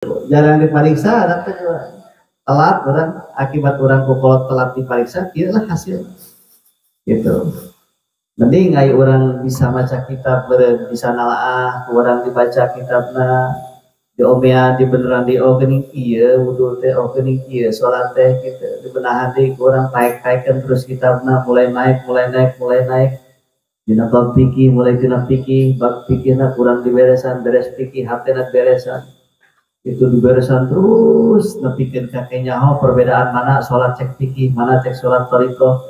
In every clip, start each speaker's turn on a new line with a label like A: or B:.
A: Jarang diperiksa, tapi telat orang akibat orang kukolot telat diperiksa, iyalah hasil. Gitu. Mending ayo orang bisa maca kitab beureum bisa nalaah, orang dibaca kitabna diomean dibeneran di oh geuning ieu wudu teh oh geuning ieu salat teh gitu dibenahan deui ku urang taek-taekeun terus kitabna mulai naik mulai naik mulai naik dina bab fikih mulai dina fikih bab fikihna kurang diberesan beres fikih hatena beresan itu diberesan terus nepikeun ka nyaho perbedaan mana salat cek fikih mana cek salat thariqah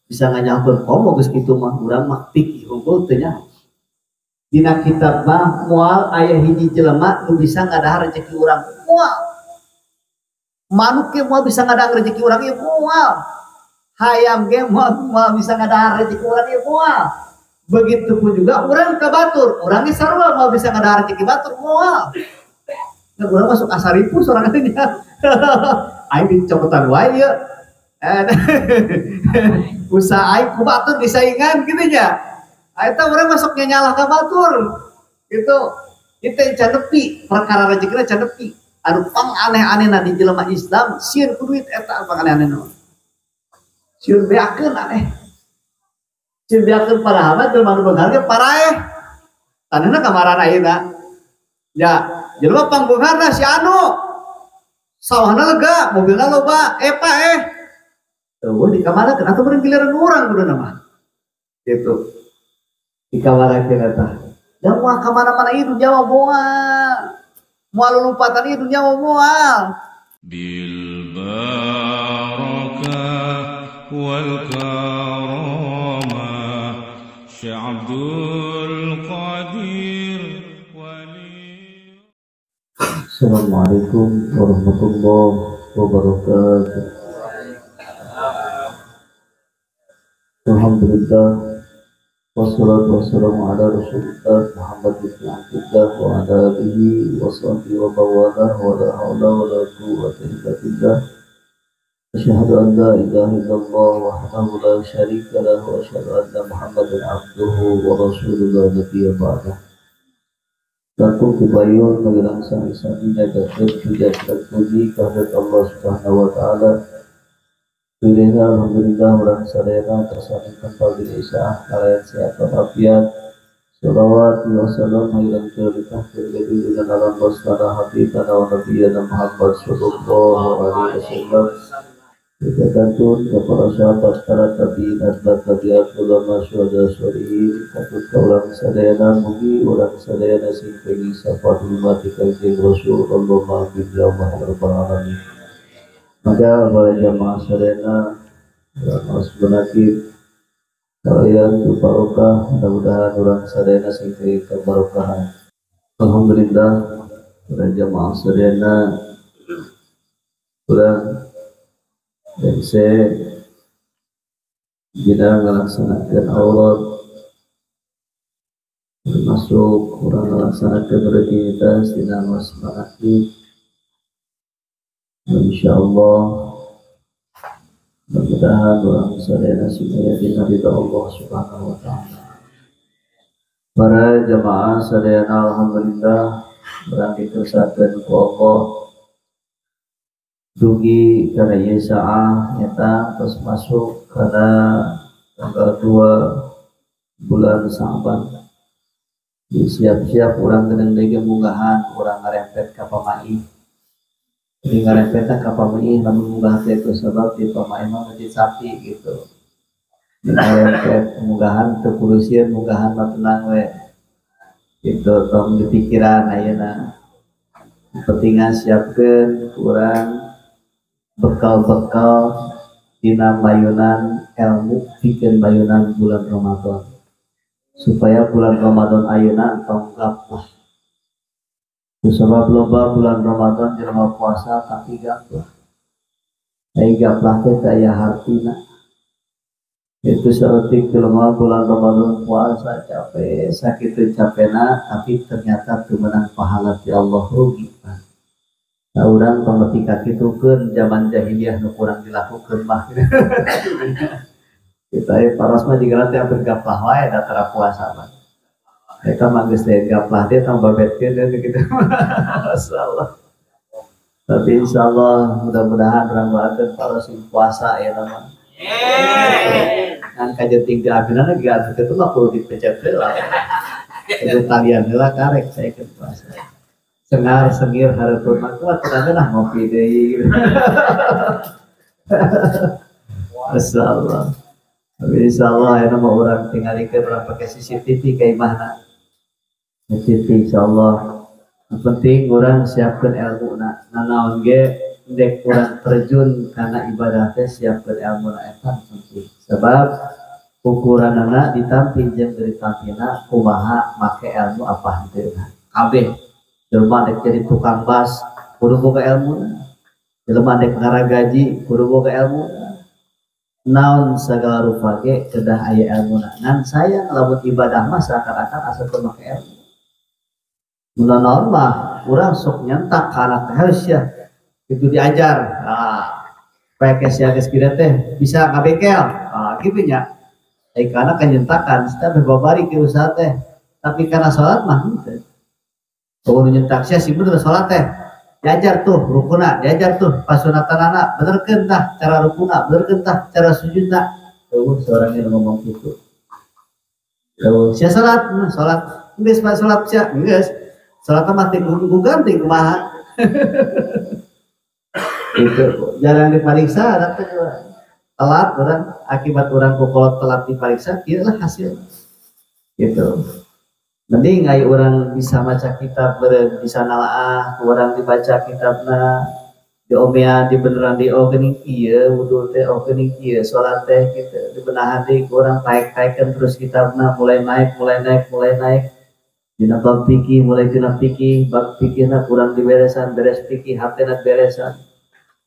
A: bisa nganyahokeun komo geus kitu mah urang mah fikih unggul teu nyaho. Dina kitab mah moal aya hiji jelema nu bisa ngadahar rezeki urang moal. Manuk ge moal bisa ngadahar rezeki urang ieu moal. Hayam ge moal bisa ngadahar rezeki urang ieu moal. Begitupun juga urang ka batur, urang ge sarua moal bisa ngadahar rezeki batur moal. Nah, urang masuk asaripu sorangan nya. Aing dicokotan wae ieu. Usaha aing ku batur disaingan kitu nya. Eta urang masuk nyalah ka batur. Gitu. Itu can nepi, perkara rezekina can nepi. Anu pang aneh-anehna di jelema Islam sieun ku duit eta pang aneh-anehna. Sieun beakeun aneh. Sieun beakeun padahal mah jelema nu beunghar ge paraeh. Taneuhna kamarana ayeuna. Ya, jelema pang beungharna si anu. Sawahna lega, mobilna loba, paeh. Eueuh di kamarakeun atuh meureun giliran urang kuduna mah. Gitu. Di kamarakeun eta. Da moal ka mana-mana ieu dunya mah moal. Moal lulumpatan ieu dunya mah moal.
B: Bil barakah wal karamah Syekh Abdul Qadir wali.
A: Assalamualaikum warahmatullahi wabarakatuh. Alhamdulillah wassalatu wassalamu ala rasulillah Muhammad ibn Abdullah wa ala alihi wa sahbihi wa bawalah wa la hawla wa la quwwata illa billah. Asyhadu an la ilaha illallah wahdahu la syarika lah wa asyhadu anna Muhammadan abduhu wa rasuluhu la nabiyya ba'dah. Lakum kubayun magelang sami-sami nyagakeun puja dan puji kehadirat Allah Subhanahu wa taala. Alhamdulillah, alhamdulillah, urang sadayana tersani kempal diri isaah kalayan sehat walafiat. Salawat wa salam hayran kirlikah kirlidi dengan alam bostana habibana wa nabiyana Muhammad sallallahu alaihi wasallam. Kita kantun kepada sahabat para tabi'in atbat tabi'at ulama syuhada sholihin katut ka urang sadayana mugi urang sadayana sing pengi syafaat umat kanjeng Rasul Allahumma amin ya rabbal alamin. Maka para jamaah sadayana urang asbunakib kalian barokah, mudah-mudahan urang sadayana sing kebarokahan. Alhamdulillah para jamaah sadayana urang MC dina ngalaksanakeun aurat termasuk urang ngalaksanakeun rutinitas dina wasmanakib. Insyaallah mudah-mudahan urang sadayana sing aya dina ridha Allah Subhanahu wa taala. Para jamaah sadayana alhamdulillah urang dikersakeun ku Allah dugi kana ieu saah nyata terus masuk kana tanggal 2 bulan Sa'ban. Disiap-siap urang geuning deui munggahan urang ngarempet ka pamaih. Jadi ngarempetna ka pamaih lamun munggah teh ku sabab di pamaih mah masih sapi gitu. Ngarempet munggahan teu kudu sieun munggahan mah tenang we. Gitu tong dipikiran ayeuna. Pentingan siapkeun urang bekal-bekal dina mayunan ilmu pikeun mayunan bulan Ramadan. Supaya bulan Ramadan ayeuna tong gaplah. Sebab loba bulan Ramadan jelema puasa tapi gaplah. Ai gaplah teh teu aya hartina. Itu saeutik jelema bulan Ramadan puasa capek, sakitu capena tapi ternyata teu meunang pahala ti Allah rugi. Nah, urang tong nepi ka kitukeun zaman jahiliyah nu kurang dilakukeun mah. Kita ieu paros mah jiga teh hampir gaplah wae da tara puasa mah. Eta mah geus lain gaplah teh tambah babetkeun gitu. Masyaallah. Tapi insyaallah mudah-mudahan urang doakeun para sing puasa ya teman. Kan kajeting di abinana ge atuh kitu mah kudu dipencet heula. Kudu talian heula karek saya ke puasa. Sengar sengir hareupeun mah kuat lah ngopi deui. Masyaallah. Tapi insyaallah ayeuna mah urang tingalikeun urang pake CCTV ka imahna. CCTV insyaallah. Yang penting urang siapkeun ilmuna. Nanaon ge dek urang terjun kana ibadah teh siapkeun ilmuna eta penting. Sebab ukuranana ditampi jeung ditampina kumaha make ilmu apa henteu. Kabeh jelema dek jadi tukang bas kudu boga ilmuna. Jelema dek ngaragaji kudu boga ilmuna. Naon sagala rupa ge kedah aya ilmuna. Ngan sayang lamun ibadah mah seakan-akan asa teu make ilmu. Mun naon mah urang sok nyentak ka anak teh harus ya itu diajar. Ah, supaya sia geus gede teh bisa ngabengkel. Ah, kitu nya. Ai kana kan nyentakan, teh babari ke usaha teh. Tapi kana salat mah henteu. Kudu nyentak sia sih bener salat teh. Diajar tuh rukuna, diajar tuh pasunatanana, benerkeun tah cara rukuna, benerkeun tah cara sujudna. Eueuh seorang yang ngomong kitu. Eueuh sia salat, nah salat. Geus mah salat sia, geus. Salat mah teh kudu ganti kumaha. Itu jarang diperiksa anak teh telat orang akibat orang kokolot telat diperiksa kieu lah hasil. Gitu. Mending aya urang bisa maca kitab beureum bisa nalaah, urang dibaca kitabna, diomean dibeneran di oh geuning kieu wudu teh oh geuning kieu salat teh kitu dibenahan deui ku urang taek-taekeun terus kitabna mulai naik mulai naik mulai naik. Dina bab fikih mulai dina fikih, bab fikihna kurang diberesan, beres fikih hatena beresan.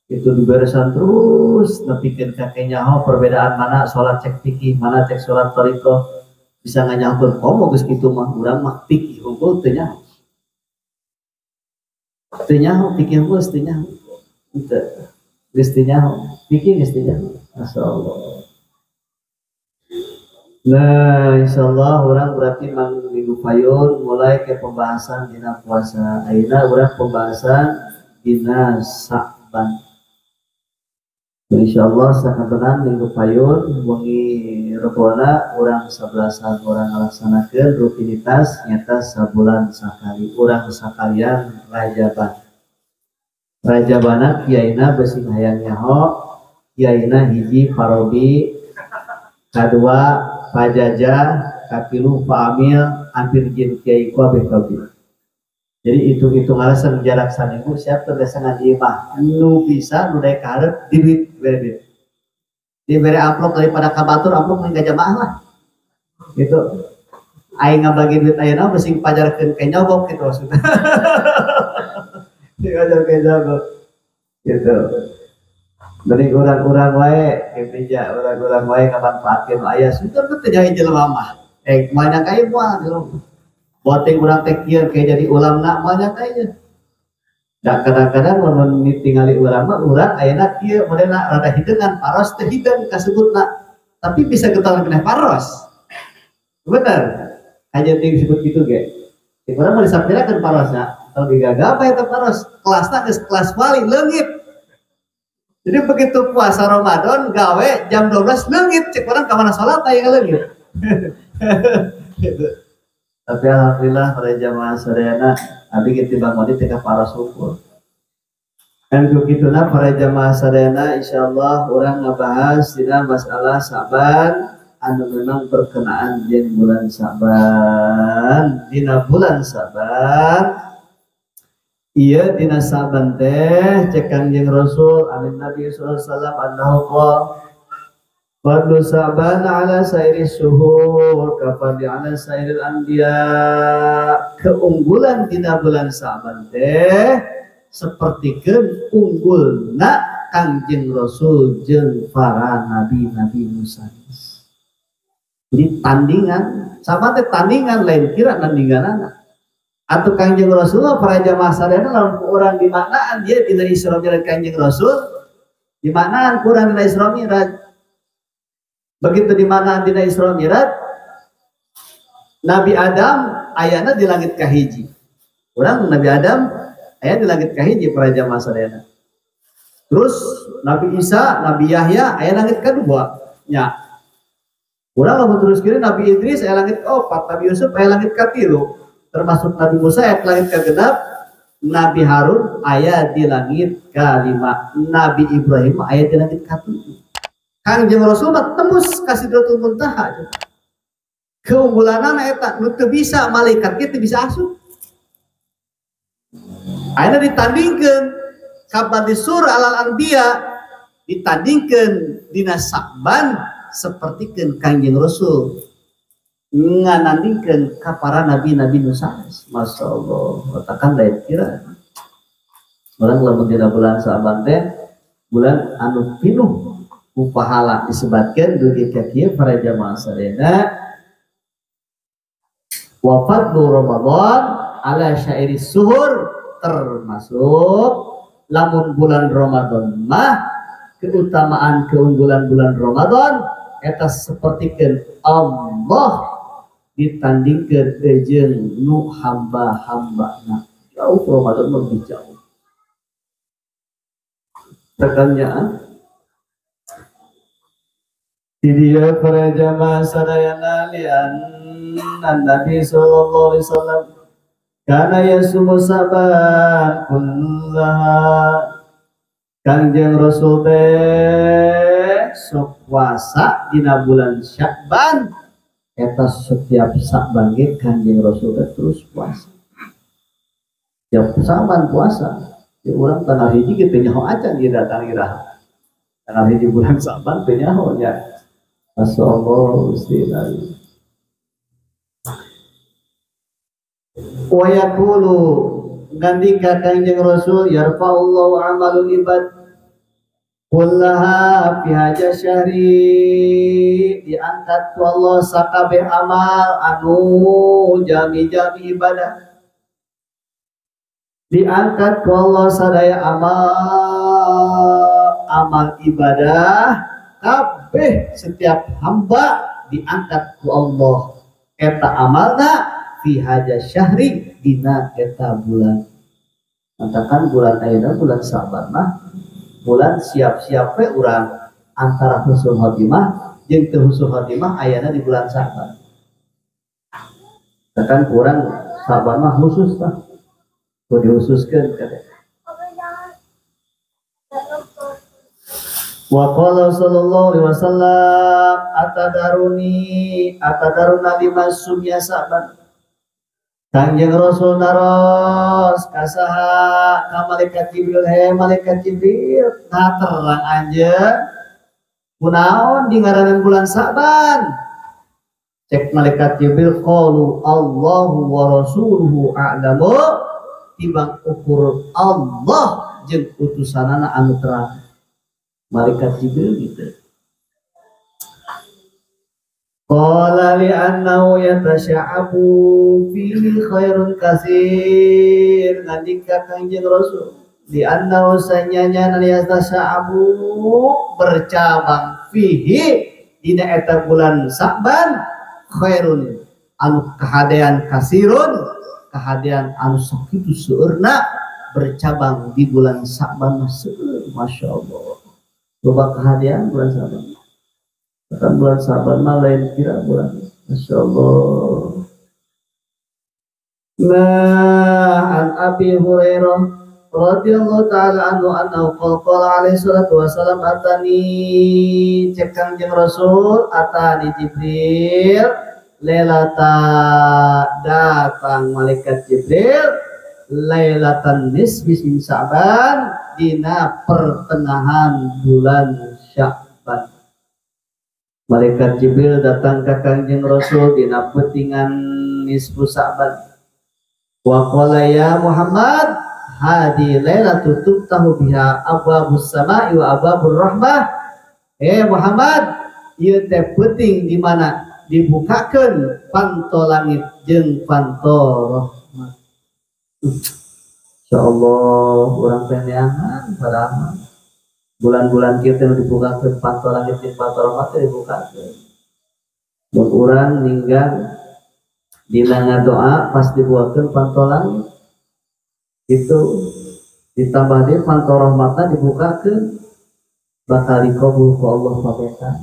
A: Itu diberesan terus nepikeun ka nyaho perbedaan mana salat cek fikih, mana cek salat thariqah. Bisa nganyahokeun komo geus kitu mah urang mah fikih unggul teu nyaho. Teu nyaho fikih unggul teu nyaho. Henteu. Geus teu nyaho, fikih geus teu nyaho. Masyaallah. Nah, insyaallah urang berarti mang minggu payun mulai ke pembahasan dina puasa. Ayeuna urang pembahasan dina Sa'ban. Insyaallah sakantenan minggu payun wengi Rebona urang sabelasan urang ngalaksanakeun rutinitas nyata sabulan sakali urang sakalian rajaban. Rajabana kiaina beusi hayang nyaho, kiaina hiji parobi, kadua pajaja, kapilu paamil, hampir jin kiai ku abeh kabeh. Jadi hitung-hitung alasan jarak saminggu siap terbiasa ngaji mah. Nu bisa nu daek kaharep di duit bere duit. Dibere amplop daripada kabatur amplop mending ka jamaah lah. Gitu. Aing ngabagi duit ayeuna beusi pajarkeun ke nyogok gitu maksudna. Diajarkeun nyogok. Gitu. Dari urang-urang wae kemeja urang-urang wae ngamanfaatkeun aya sudah teu nyaho jelema mah. Moal nyangka ieu moal jelema. Boting urang teh kieu kayak jadi ulamna moal nyangka ieu. Da kadang-kadang mun ditingali urang mah urang ayeuna kieu modelna rada hideungan paros teh hideung kasebutna. Tapi bisa getaran keneh paros. Bener. Hanya ting disebut kitu ge. Di urang mah disapirakeun parosna. Kalau digagap eta paros, kelasna geus kelas wali leungit. Jadi begitu puasa Ramadan gawe jam 12 leungit cek urang ka mana salat aya leungit. Gitu. Tapi alhamdulillah pada jamaah sadayana abi kitu Bang Modi teh ka paros hukum. Kan kituna para jamaah sadayana insyaallah urang ngabahas dina masalah Sa'ban anu memang berkenaan jeung bulan Sa'ban. Dina bulan Sa'ban ieu dina Sa'ban teh cek Kangjeng Rasul anin Nabi sallallahu alaihi wasallam annahu qala fadlu Sa'ban ala sairi suhur ka fadli ala sairil anbiya. Keunggulan dina bulan Sa'ban teh sapertikeun unggulna Kangjeng Rasul jeung para nabi-nabi Musa. Jadi tandingan sama teh tandingan lain kira tandinganana. Atau Kangjeng Rasul para jamaah sadayana lamun urang dimaknaan dia dina Isra Mi'raj Kangjeng Rasul dimaknaan kurang dina Isra Mi'raj. Begitu dimaknaan dina Isra Mi'raj Nabi Adam ayana di langit kahiji. Urang Nabi Adam Aya di langit kahiji para jamaah sadayana. Terus Nabi Isa, Nabi Yahya aya langit kadua nya. Urang lamun terus kiri Nabi Idris aya langit kaopat, Nabi Yusuf aya langit katilu, termasuk Nabi Musa aya langit kagenep, Nabi Harun aya di langit kalima, Nabi Ibrahim aya di langit katujuh. Kangjeng Rasul mah tembus ka Sidratul Muntaha. Keunggulanana eta nu teu bisa malaikat ge teu bisa asup. Ayeuna ditandingkeun kapan disur alal anbiya, ditandingkeun dina Sa'ban sapertikeun Kangjeng Rasul nganandingkeun ka para nabi-nabi nu sanes. Masya Allah, katakan lain kira. Urang lamun dina bulan Sa'ban teh bulan anu pinuh ku pahala disebatkeun dugi ka kieu para jamaah sadayana. Wa fadlu Ramadan ala syairi suhur, termasuk lamun bulan Ramadan mah keutamaan keunggulan bulan Ramadan eta sapertikeun Allah ditandingkeun jeung nu hamba-hambana. Jauh Ramadan lebih jauh. Tekannya di dia para jamaah sadayana li'anna Nabi sallallahu alaihi wasallam kana yasumu saban kullaha. Kangjeng Rasul teh sok puasa dina bulan Sya'ban eta setiap Sya'ban ge Kangjeng Rasul teh terus puasa. Tiap Sya'ban puasa. Ya urang tanggal hiji ge teu nyaho acan ieu datang iraha. Tanggal hiji bulan Sya'ban teu nyaho nya. Masya Allah, Gusti Nabi. Wa yaqulu ngandika Kangjeng Rasul yarfa'ullahu amalul ibad kullaha fi haja syahri, diangkat ku Allah sakabeh amal anu jami-jami ibadah, diangkat ku Allah sadaya amal amal ibadah kabeh setiap hamba diangkat ku Allah eta amalna fi haja syahri dina eta bulan. Matakan bulan ayeuna bulan Sa'ban mah bulan siap-siap we urang antara husnul khotimah jeung teu husnul khotimah ayana di bulan Sa'ban. Matakan kurang Sa'ban mah khusus tah. Kudu dihususkeun kade. Wa qala sallallahu alaihi wasallam atadaruni atadaruna lima sumya Sa'ban. Kangjeng Rasul naros kasaha ka malaikat Jibril, he malaikat Jibril, nah terang anjeun kunaon di ngaranan bulan Sa'ban? Cek malaikat Jibril qalu Allahu wa rasuluhu a'lamu, tibang ukur Allah jeung utusanana anu terang. Malaikat Jibril gitu. Qala li'annahu yatasya'abu fihi khairun katsir. Ngandika Kangjeng Rasul li'annahu sanyanya yatasya'abu bercabang fihi dina eta bulan Sa'ban khairun anu kahadean kasirun kahadean anu sakitu seueurna bercabang di bulan Sa'ban seueur. Masya Allah, loba kahadean bulan Sa'ban. Bahkan bulan Sa'ban mah lain kira bulan. Masya Allah. Nah, an Abi Hurairah radhiyallahu ta'ala anhu annahu qala alaihi salatu wasalam atani cek Kangjeng Rasul atani Jibril lailata, datang malaikat Jibril lailatan nisfi min Sa'ban dina pertengahan bulan Sya'ban. Malaikat Jibril datang ke Kangjeng Rasul dina peutingan nisfu Sa'ban. Wa qala ya Muhammad hadi lailatu tuftahu biha abwabus sama'i wa abwabur rahmah. Eh Muhammad, ieu teh peuting di mana dibukakeun panto langit jeung panto rahmat. Insyaallah urang teh neangan padahal bulan-bulan kieu teh dibukakeun panto langit jeung panto rahmat teh dibukakeun. Mun urang ninggal dina ngadoa pas dibukakeun panto langit. Itu ditambah deui panto rahmatna dibukakeun bakal dikabul ku Allah pabetan.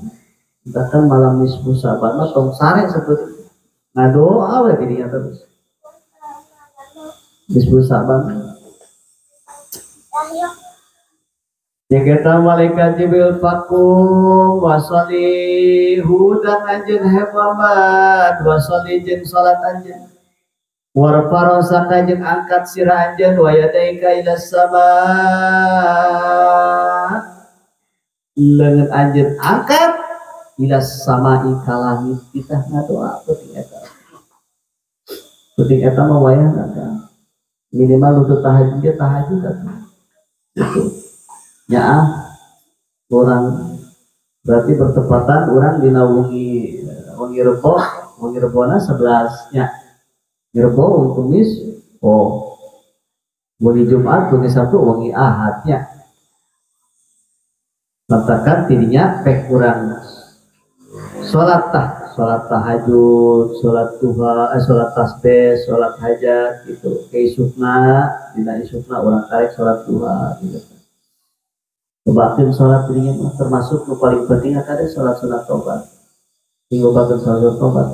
A: Bahkan malam nisfu Sa'ban mah tong sare seperti ngadoa we dirinya terus. Nisfu Sa'ban. Jika malaikat Jibril fakum wasali hudang anjeun he Muhammad wasali jeung salat anjeun warfarosaka jeung angkat sirah anjeun wa yadaika ila sama leungeun anjeun angkat ila sama'i ka langit. Kita ngadoa penting eta, penting eta mah wayahna kan minimal untuk tahajud ge tahajud atuh gitu. Ya, orang berarti bertepatan orang dina wengi wengi Rebo, wengi Rebona 11 nya. Rebo wengi Kamis, oh. Wengi Jumat, wengi Sabtu, wengi Ahad nya. Matakan tidinya pek urang salat tah, salat tahajud, salat duha, salat tasbih, salat hajat gitu. Ke isukna, dina isukna urang karek salat duha gitu. Ngobakeun salat dirinya mah termasuk nu paling penting ada salat sunat tobat. Ngobakeun salat sunat tobat.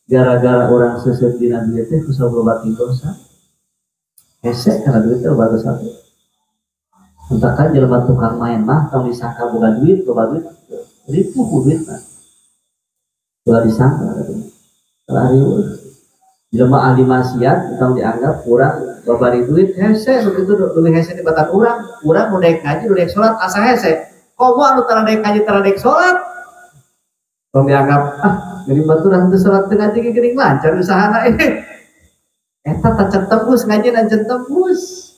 A: Gara-gara orang seuseup dina duit teh kusabab loba dosa. Hese kana duit teh loba dosa teh. Entakan jelema tukang main mah tong disangka boga duit, loba duit, ripuh ku duitna. Ulah disangka kalah riweuh. Jelema ahli maksiat tong dianggap kurang babari duit hese begitu leuwih hese tibatan urang, urang nu daek ngaji nu daek salat asa hese. Komo anu tara daek ngaji tara daek salat. Tong dianggap ah geuning batur henteu salat teu ngaji ge geuning lancar usahana Eta tacan tembus ngaji anjeun tembus.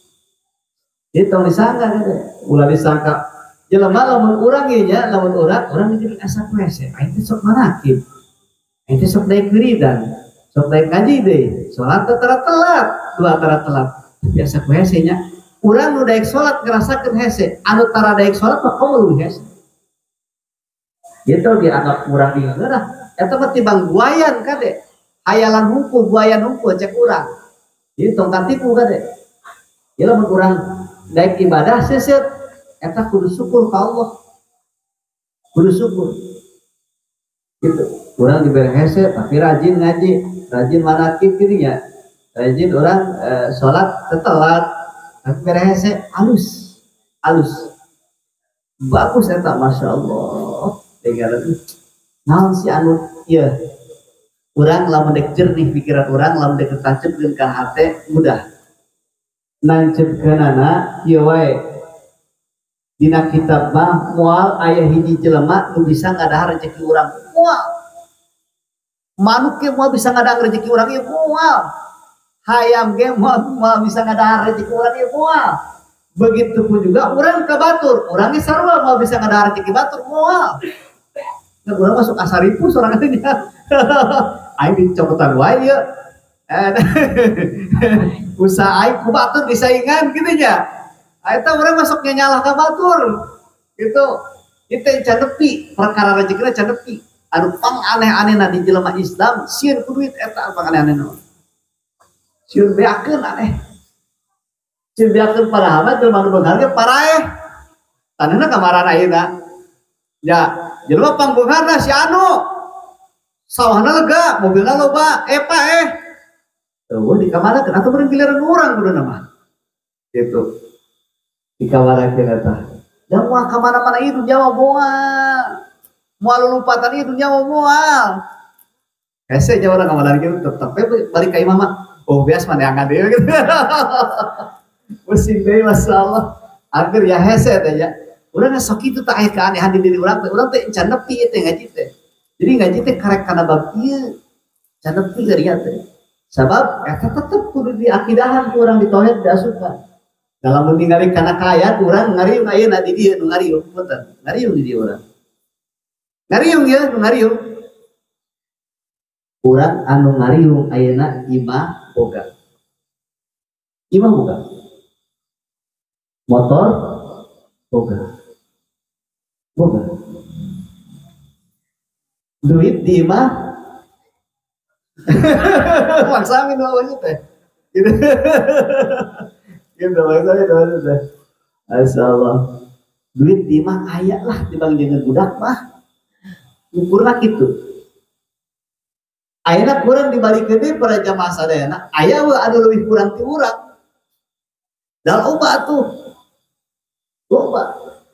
A: Jadi tong disangka teh, ulah disangka jelema lamun urang ieu nya, lamun urang urang geuning asa hese, aing teh sok manakib. Aing teh sok daek wiridan. Sok daek ngaji deui, salat teh tara telat, dua tara telat. Biasa ku hese nya. Urang nu daek salat ngerasakeun hese, anu tara daek salat mah komo leuwih hese. Gitu dianggap urang digeurah, eta mah tibang buayan kade. Hayalan hungkul, buayan hungkul cek urang. Jadi tong katipu kade. Ieu lamun urang daek ibadah seset, eta kudu syukur ka Allah. Kudu syukur. Gitu. Urang dibere hese tapi rajin ngaji, rajin manakib gitu nya. Rajin orang sholat tetelat tapi bere hese alus. Alus. Bagus eta Masya Allah. Tinggal naon si anu ieu. Urang lamun dek jernih pikiran urang lamun dek tancep ka hate mudah. Nancepkeunana kieu wae. Dina kitab mah moal aya hiji jelema nu bisa ngadahar rezeki urang. Moal. Manuk ge moal bisa ngadahar rezeki urang ieu moal. Hayam ge moal bisa ngadahar rezeki urang ieu moal. Begitupun juga urang ka batur, urang ge sarua moal bisa ngadahar rezeki batur moal. Nah, urang masuk asaripu sorangan nya. Aing dicopotan wae ieu. Usaha aing ku batur disaingan kitu nya. Eta urang masuk nyalah ka batur. Gitu. Itu can nepi, perkara rezekina can nepi. Anu pang aneh-anehna di jelema Islam sieun ku duit eta pang aneh-anehna. Sieun beakeun aneh. Sieun beakeun padahal mah jelema nu beunghar ge paraeh. Taneuhna kamarana ayeuna. Ya, jelema pang beungharna si anu. Sawahna lega, mobilna loba, epa eh. Eueuh di kamarakeun atuh meureun giliran urang kuduna mah. Gitu. Dikawarakeun eta. Da moal ka mana-mana ieu dunya mah moal. Moal lulumpatan ieu dunya mah moal. Hese nya urang kamarana kitu tetep we balik ka imah mah. Oh bias mah neangan deui gitu. Pusing deui masyaallah. Akhir ya hese teh nya. Urang sok kitu tah aya keanehan di diri urang teh. Urang teh can nepi ieu teh ngaji teh. Jadi ngaji teh karek kana bab ieu. Can nepi geuring teh. Sabab eta tetep kudu diakidahan ku urang di tauhid diasupkan. Dalam ningali kana kaayaan urang ngariung ayeuna di dieu nu ngariung punten. Ngariung di dieu urang. Ngariung ieu nu ngariung. Urang anu ngariung ayeuna imah boga. Imah boga. Motor boga. Boga. Duit di imah maksa amin wawanya teh. Gitu. Gitu maksudnya itu maksudnya. Masya Allah. Duit di mah aya lah dibanding jeung budak mah. Ukurna kitu. Ayeuna kurang dibalikeun deui para jamaah sadayana, aya we anu leuwih kurang ti urang. Da loba atuh. Loba.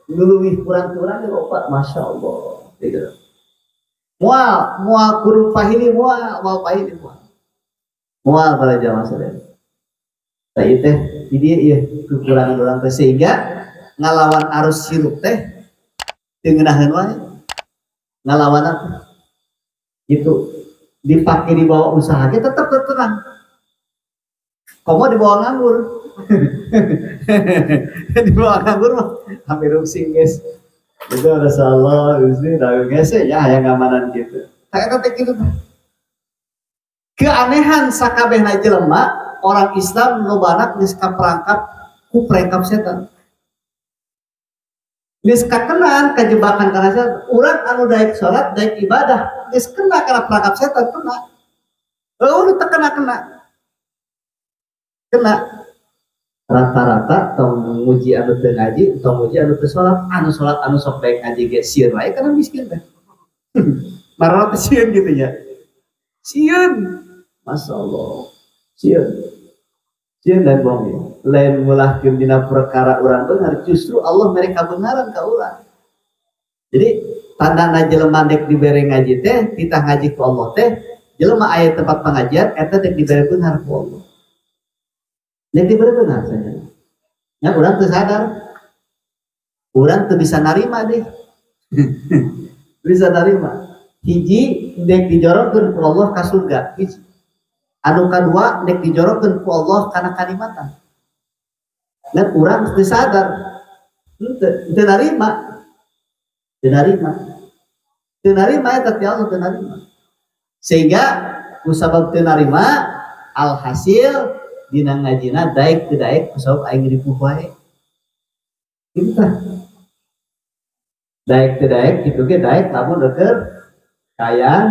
A: Nu leuwih kurang ti urang loba, Masya Allah. Gitu. Moal, moal kudu pahili moal, moal pahili moal. Moal para jamaah sadayana. Tah ieu teh di dieu ieu kekurangan urang teh sehingga ngalawan arus hirup teh teu ngeunaheun wae. Ngalawanan teh. Gitu. Dipake dibawa usaha ge tetep tenang. Komo dibawa nganggur. Dibawa nganggur mah hampir rusing guys. Itu Rasulullah Gusti da geus ya hayang ngamanan kitu. Tah eta teh kitu teh. Keanehan sakabehna jelema orang Islam lobana geus kaperangkap ku perangkap setan. Geus kakenaan kajebakan kana setan. Urang anu daek salat, daek ibadah, geus kena kana perangkap setan kena. Eueuh teu kena-kena. Kena. Rata-rata tong muji anu teu ngaji, tong muji anu teu salat, anu salat anu sok daek ngaji ge sieun wae kana miskin teh. Marah teh sieun gitu nya. Sieun. Masya Allah. Sieun. Sieun dan bohong ya. Lain mulahkeun dina perkara urang beunghar, justru Allah mere kabeungharan ka urang. Jadi tandana jelema dek dibere ngaji teh, titah ngaji ku Allah teh, jelema aya tempat pengajian eta dek dibere beunghar ku Allah. Dek dibere beunghar saja. Ya urang teu sadar. Urang teu bisa narima deh. Bisa narima. Hiji dek dijorongkeun ku Allah ka surga, hiji. Anu kadua dek dijorongkeun ku Allah kana kanikmatan. Dan urang teu sadar. Teu narima. Teu narima. Teu narima eta ti Allah teu narima. Sehingga ku sabab teu narima alhasil dina ngajina daek teu daek ku sabab aing ripuh wae. Kitu tah. Daek teu daek kitu ge daek lamun keur kaya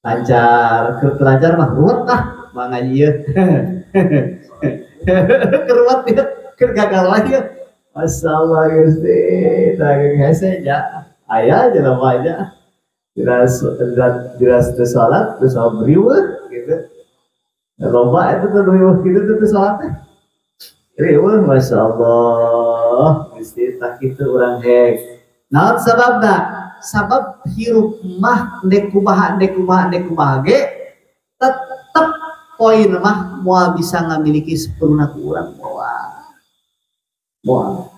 A: lancar, keur lancar mah ruwet lah mah ngaji ieu. Keruwet ieu, keur gagal wae ieu. Masyaallah Gusti, daging hese nya. Aya jelema nya. Diras diras teu salat, teu salat riweuh gitu. Loba eta teh riweuh kitu teh teu salat teh. Riweuh masyaallah Gusti tah kitu urang hek. Naon sababna? Sabab hirup mah ndek kumaha ndek kumaha ndek kumaha ge tetep poin mah moal bisa ngamiliki sepenuhna ku urang moal. Moal.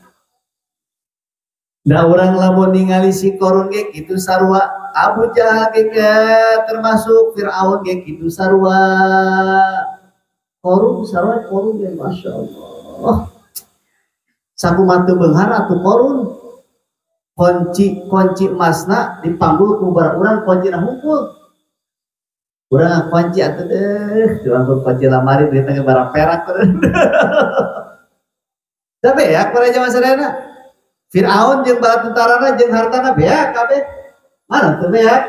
A: Da urang lamun ningali si Korun ge kitu sarua, Abu Jahal ge termasuk Firaun ge kitu sarua. Korun sarua Korun ge masyaallah. Sakumaha teu beunghar atuh Korun. Kunci emasna dipanggul ku bara urang kuncina hungkul. Urang kunci atuh deh, dilangkul kunci lamari duitna ge bara perak. Tapi ya para jamaah sadayana, Firaun jeung bala tentarana jeung hartana beak kabeh. Mana teu beak?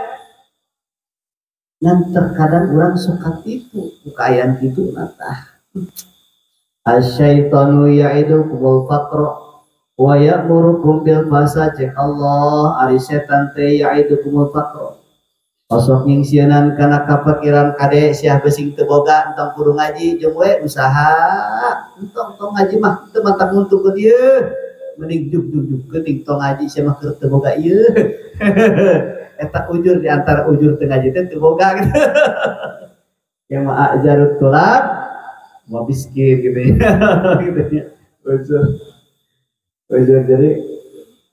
A: Ngan terkadang urang sok katipu ku kaayaan kitu na tah. Asyaitanu ya'idukumul faqra wa ya'murukum bil fahsya. Cek Allah ari setan teh ya'idukumul faqra. Osok nyingsieunan kana kapikiran kade siah besing teu boga entong kudu ngaji jeung we usaha entong tong ngaji mah teu mantak nguntungkeun ieu mending juk-juk geuting tong ngaji sia mah keur teu boga ieu. Eta ujur di antara ujur teu ngaji teh teu boga gitu. Ya ma ajarut tulab wa miskin gitu ya. Gitu ya. Ujur. Ujur jadi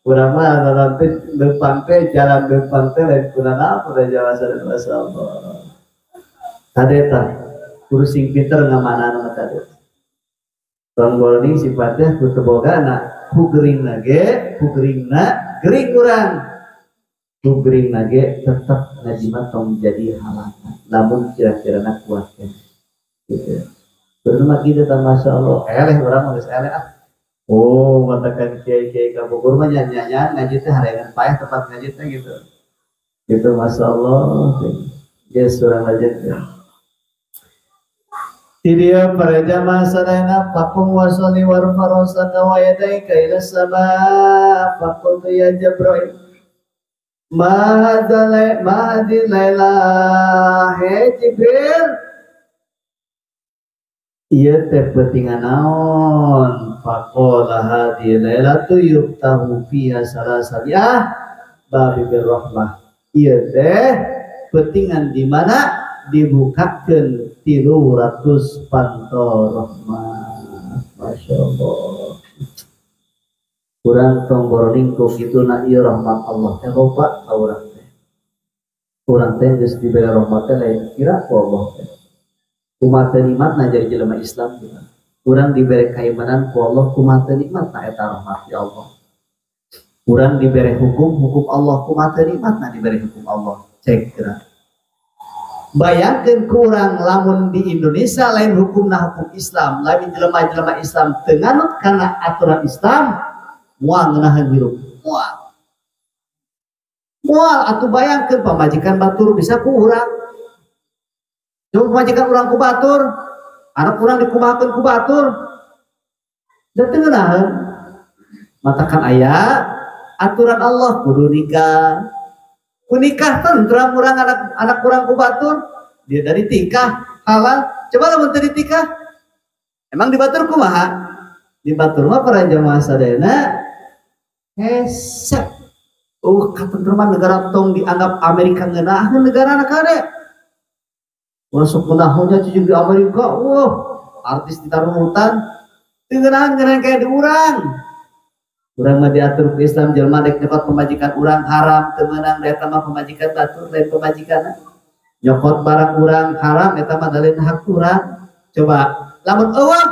A: urang mah nanti depan teh jalan depan teh lain kurang apa da jawasan masyaallah. Kade tah kudu sing pinter ngamanana mah kade. Urang goreng sifatnya ku teu bogana, ku geuringna ge, ku geuringna gering urang. Ku geuringna ge tetep ngaji mah tong jadi halangan. Lamun kira-kirana kuat ya. Gitu. Bener mah kitu tah masyaallah. Eleh urang mah geus eleh ah. Oh, katakan kiai-kiai kamu guru mah nyanyi-nyanyi ngaji teh hareungan payah tempat ngaji teh gitu. Gitu masyaallah. Geus urang lanjut ya. Dia para jamaah sadayana faqum wa sholli warfa rasaka wa yadaika ila sama faqultu ya Jibril ma hadhihi lailah, he Jibril ieu teh peutingan naon? Faqala hadhihi lailatu yuftahu fiha salasabiyah babi birrahmah, ieu teh peutingan di mana dibukakeun 300 panto rahmat. Masya Allah, urang tong boroning ku kituna ieu rahmat Allah teh loba ka urang teh. Urang teh geus dibere rahmat teh lain kira ku Allah teh. Kumaha teu nikmatna jadi jelema Islam gitu. Urang dibere kaimanan ku Allah, kumaha teu nikmatna eta rahmat ya Allah. Urang dibere hukum, hukum Allah, kumaha teu nikmatna dibere hukum Allah. Cek kira. Bayangkan kurang lamun di Indonesia lain hukumna hukum Islam, lain jelema-jelema Islam teu nganut kana aturan Islam, moal ngeunaheun hirup. Moal. Moal atuh bayangkeun pamajikan batur bisa ku urang. Coba pamajikan urang ku batur, anak urang dikumahakeun ku batur. Da teu ngeunaheun. Matakan aya aturan Allah kudu nikah. Kunikah tentram urang anak urang ku batur, dia dari tikah halal. Coba lamun teu ditikah, emang di batur kumaha? Di batur mah para jamaah sadayana hese. Katentraman negara tong dianggap Amerika ngeunaheun negara kade. Masuk ngeunaheunnya cicing di Amerika, wah artis ditaruh hutan, teu ngeunaheun kayak di urang. Urang mah diatur ku Islam, jelema dek nyokot pemajikan urang haram, teu meunang da eta mah pemajikan batur lain pemajikanna. Nyokot barang urang haram eta mah lain hak urang. Coba lamun eueuh,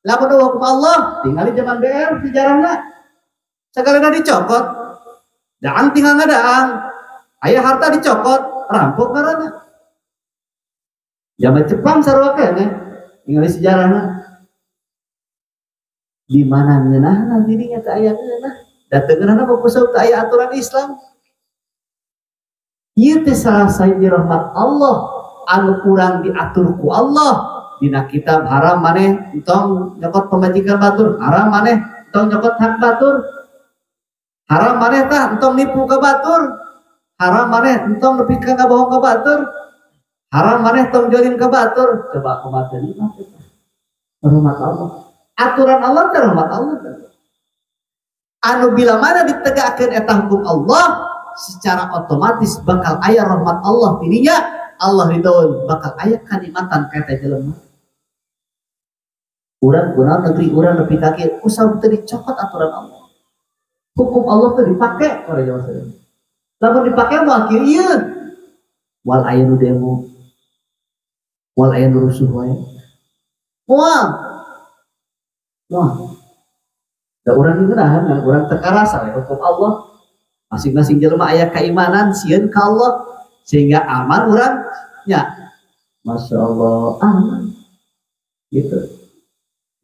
A: lamun eueuh hukum Allah, tingali zaman BR sejarahna. Sagalana dicokot. Daang tinggal ngadaang. Aya harta dicokot, rampok ngaranna. Zaman Jepang sarua keneh, tingali sejarahna. Di mana ngeunahna dirinya teu aya ngeunah, da teu ngeunahna mah kusabab teu aya aturan Islam. Ieu teh salah sahiji rahmat Allah anu kurang diatur ku Allah. Dina kitab haram maneh entong nyokot pamajikan batur, haram maneh entong nyokot hak batur, haram maneh tah entong nipu ka batur, haram maneh entong nepi ka ngabohong ka batur, haram maneh tong jolim ka batur. Coba kumaha teu nikmat eta rahmat Allah. Aturan Allah teh rahmat Allah. Anu bila mana ditegakkeun eta hukum Allah, secara otomatis bakal aya rahmat Allah dirinya, Allah ridhoan, bakal aya kanikmatan ka eta jelema. Urang kunaon negeri urang nepi ka kieu usah teu dicokot aturan Allah. Hukum Allah teu dipake para jamaah sadaya. Lamun dipake moal kieu ieu. Moal aya nu demo. Moal aya nu rusuh wae. Moal. Wah, da urang ngeunahan, urang teu karasa we hukum Allah. Masing-masing jelema aya keimanan sieun ka Allah sehingga aman urang nya. Masya Allah, aman. Gitu.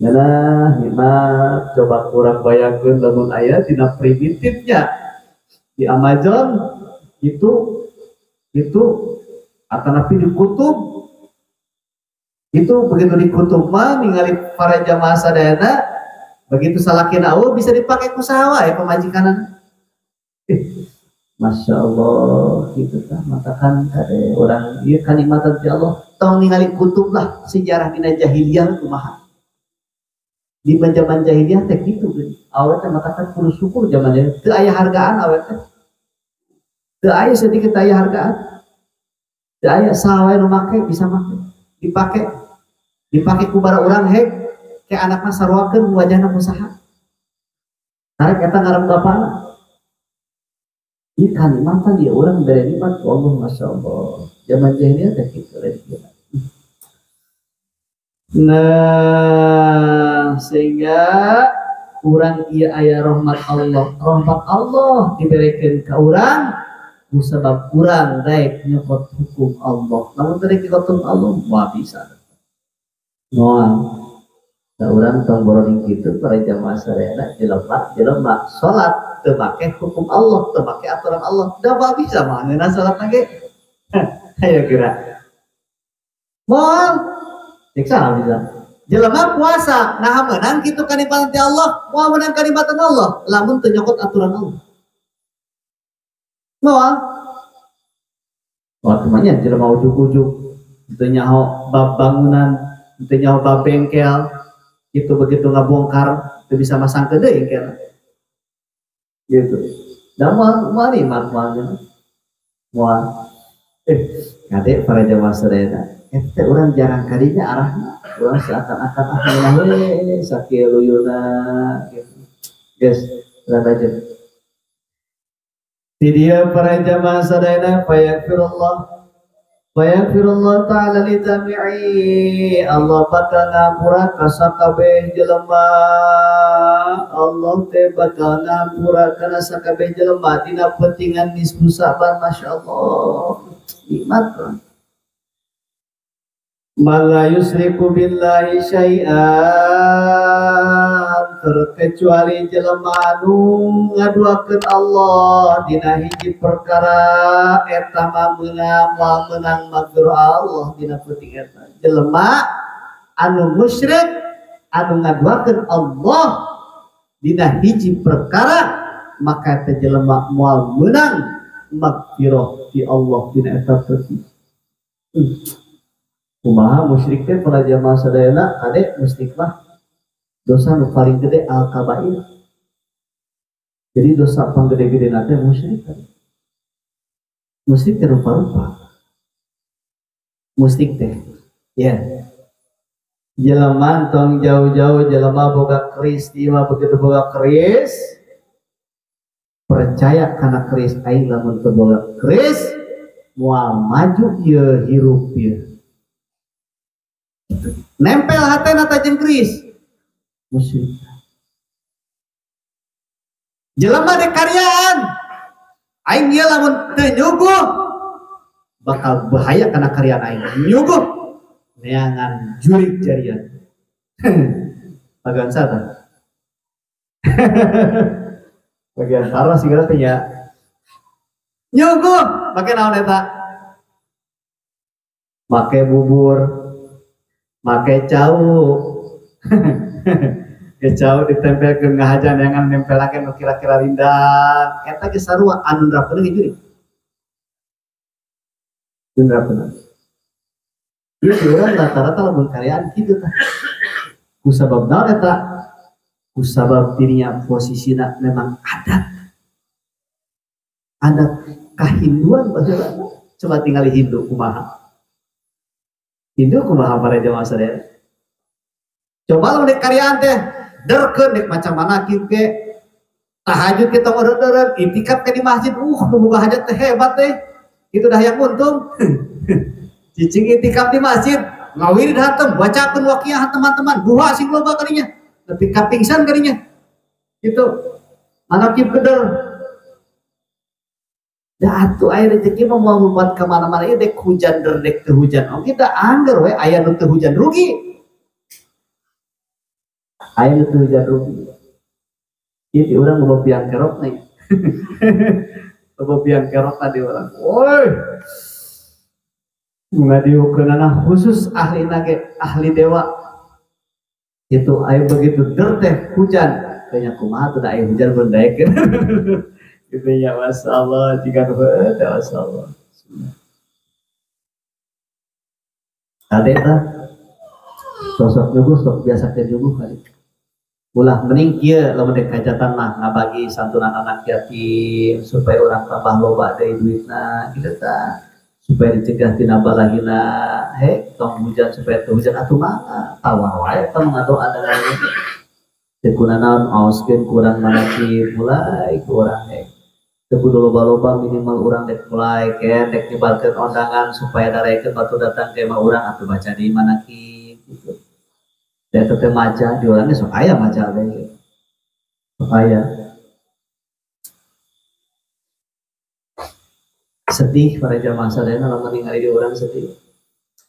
A: Nah, nikmat coba kurang bayangkeun lamun aya dina primitifnya di Amazon itu atanapi di kutub. Itu begitu di kutub mah ningali para jamaah sadayana begitu salakina eueuh bisa dipake ku saha wae pamajikanana. Masya Allah gitu tah matakan kade urang ieu kanikmatan ti Allah. Tong ningali kutub lah sejarah dina jahiliyah kumaha. Di zaman jahiliyah teh kitu geuning. Awe teh matakan kudu syukur zaman jahiliyah teu aya hargaan awe teh. Teu aya sedikit aya hargaan. Teu aya saha wae nu make bisa make. Dipake ku bara urang hek ke anakna saruakeun wajahna ku saha. Karek eta ngaran bapana. Ieu kanikmatan ieu urang bere nikmat ku Allah, Masya Allah. Zaman jahiliyah teh kitu rezeki. Nah, sehingga urang ieu aya rahmat Allah. Rahmat Allah diberekeun ka urang kusabab urang daek nyokot hukum Allah. Lamun teu daek nyokot hukum Allah moal bisa. Moal. Da urang tong boroning kitu para jamaah sadayana jelema salat teu make hukum Allah, teu make aturan Allah. Da moal bisa mah ngeunah salat ge. Ayo geura. Moal. Siksa bisa. Jelema puasa nah menang kitu kanikmatan ti Allah, moal menang kanikmatan Allah lamun teu nyokot aturan Allah. Moal. Wah, temannya jelema ujug-ujug teu nyaho bab bangunan, teu nyaho bab bengkel, itu begitu ngabongkar teu bisa masang ke deui bengkel. Gitu. Da moal moal nikmat moal. Moal. Kade para jamaah sadayana. Eta urang jarang kadinya arahna. Urang seakan-akan ah we sakieu luyuna gitu. Guys, urang aja. Di dia para jamaah sadayana fayaghfirullah ta'ala li jami'i. Allah bakal ngampura ka sakabeh jelema. Allah teh bakal ngampura kana sakabeh jelema dina pentingan nisfu Sa'ban. Masyaallah, nikmat. Man la yusriku billahi syai'an, terkecuali jelema anu ngaduakeun Allah dina hiji perkara eta mah meunang moal meunang magfirah Allah dina peuting eta. Jelema anu musyrik anu ngaduakeun Allah dina hiji perkara maka eta jelema moal meunang magfirah ti Allah dina eta peuting. Kumaha musyrik teh para jamaah sadayana kade musyrik mah dosa nu paling gede al-kabair. Jadi dosa panggede-gede teh musyrik. Musyrik teh rupa-rupa. Musyrik teh ya. Jelema tong jauh-jauh jelema boga keris, ieu mah begitu boga keris percaya kana keris aing lamun teu boga keris moal maju ieu hirup ieu. Nempel hatena ta jeung keris. Musyrik. Jelema dek karyaan aing ieu lamun teu nyuguh bakal bahaya kana karyaan aing. Nyuguh neangan jurik jarian. Bagian sata. Bagian parah sih teh nya. Nyuguh make naon eta? Make bubur, make cau. Cau ditempel ke ngahajan jangan nempelakeun nu kira-kira rindang. Eta ge sarua anu nerapkeun ge jurik. Nerapkeun. Ieu urang rata-rata lamun karyaan kitu tah. Kusabab naon eta? Kusabab dirinya posisina memang adat. Adat kahinduan baheula. Coba tingali Hindu kumaha. Hindu kumaha para jamaah sadaya. Coba lamun dek karyaan teh derkeun dek macam mana kieu ge. Tahajud kita ngeureun-eureun, itikaf ke di masjid, nu boga hajat teh hebat teh. Itu dah yang untung. Cicing itikaf di masjid, ngawirid hatem, bacakeun waqiah teman-teman, duha sing loba kadinya. Nepi ka pingsan kadinya. Gitu. Anak kieu keder. Da atuh aya rezeki mah moal lompat ka mana-mana ieu dek hujan dek teu hujan. Oh kita angger we aya nu teu hujan rugi. Aya nu teu hujan rugi. Ieu di urang loba biang kerok nih. Loba biang kerok tadi urang. Woi. Ngadiukeunana khusus ahli nage, ahli dewa. Itu aya begitu der teh hujan, kayaknya kumaha tuh da aya hujan pun daekeun. Gitu ya, masyaallah, jika heueuh teh masyaallah. Kade tah sosok nyuguh sok biasa teh nyuguh kali. Ulah mending kieu lamun dek hajatan mah ngabagi santunan anak yatim supaya urang tambah loba deui duitna kitu tah. Supaya dicegah tina balahina, he tong hujan supaya teu hujan atuh mah tawar wae tong ngadoa da. Teu kunanaon aoskeun kurang manaki mulai ku urang he. Teu kudu loba-loba minimal urang dek mulai ke dek nyebarkeun ondangan supaya darekeun batu datang ke imah urang atuh baca di manaki gitu. Da eta teh maca di urang ge sok aya maca teh. Sok aya. Sedih para jamaah sadayana lamun ningali di urang sedih.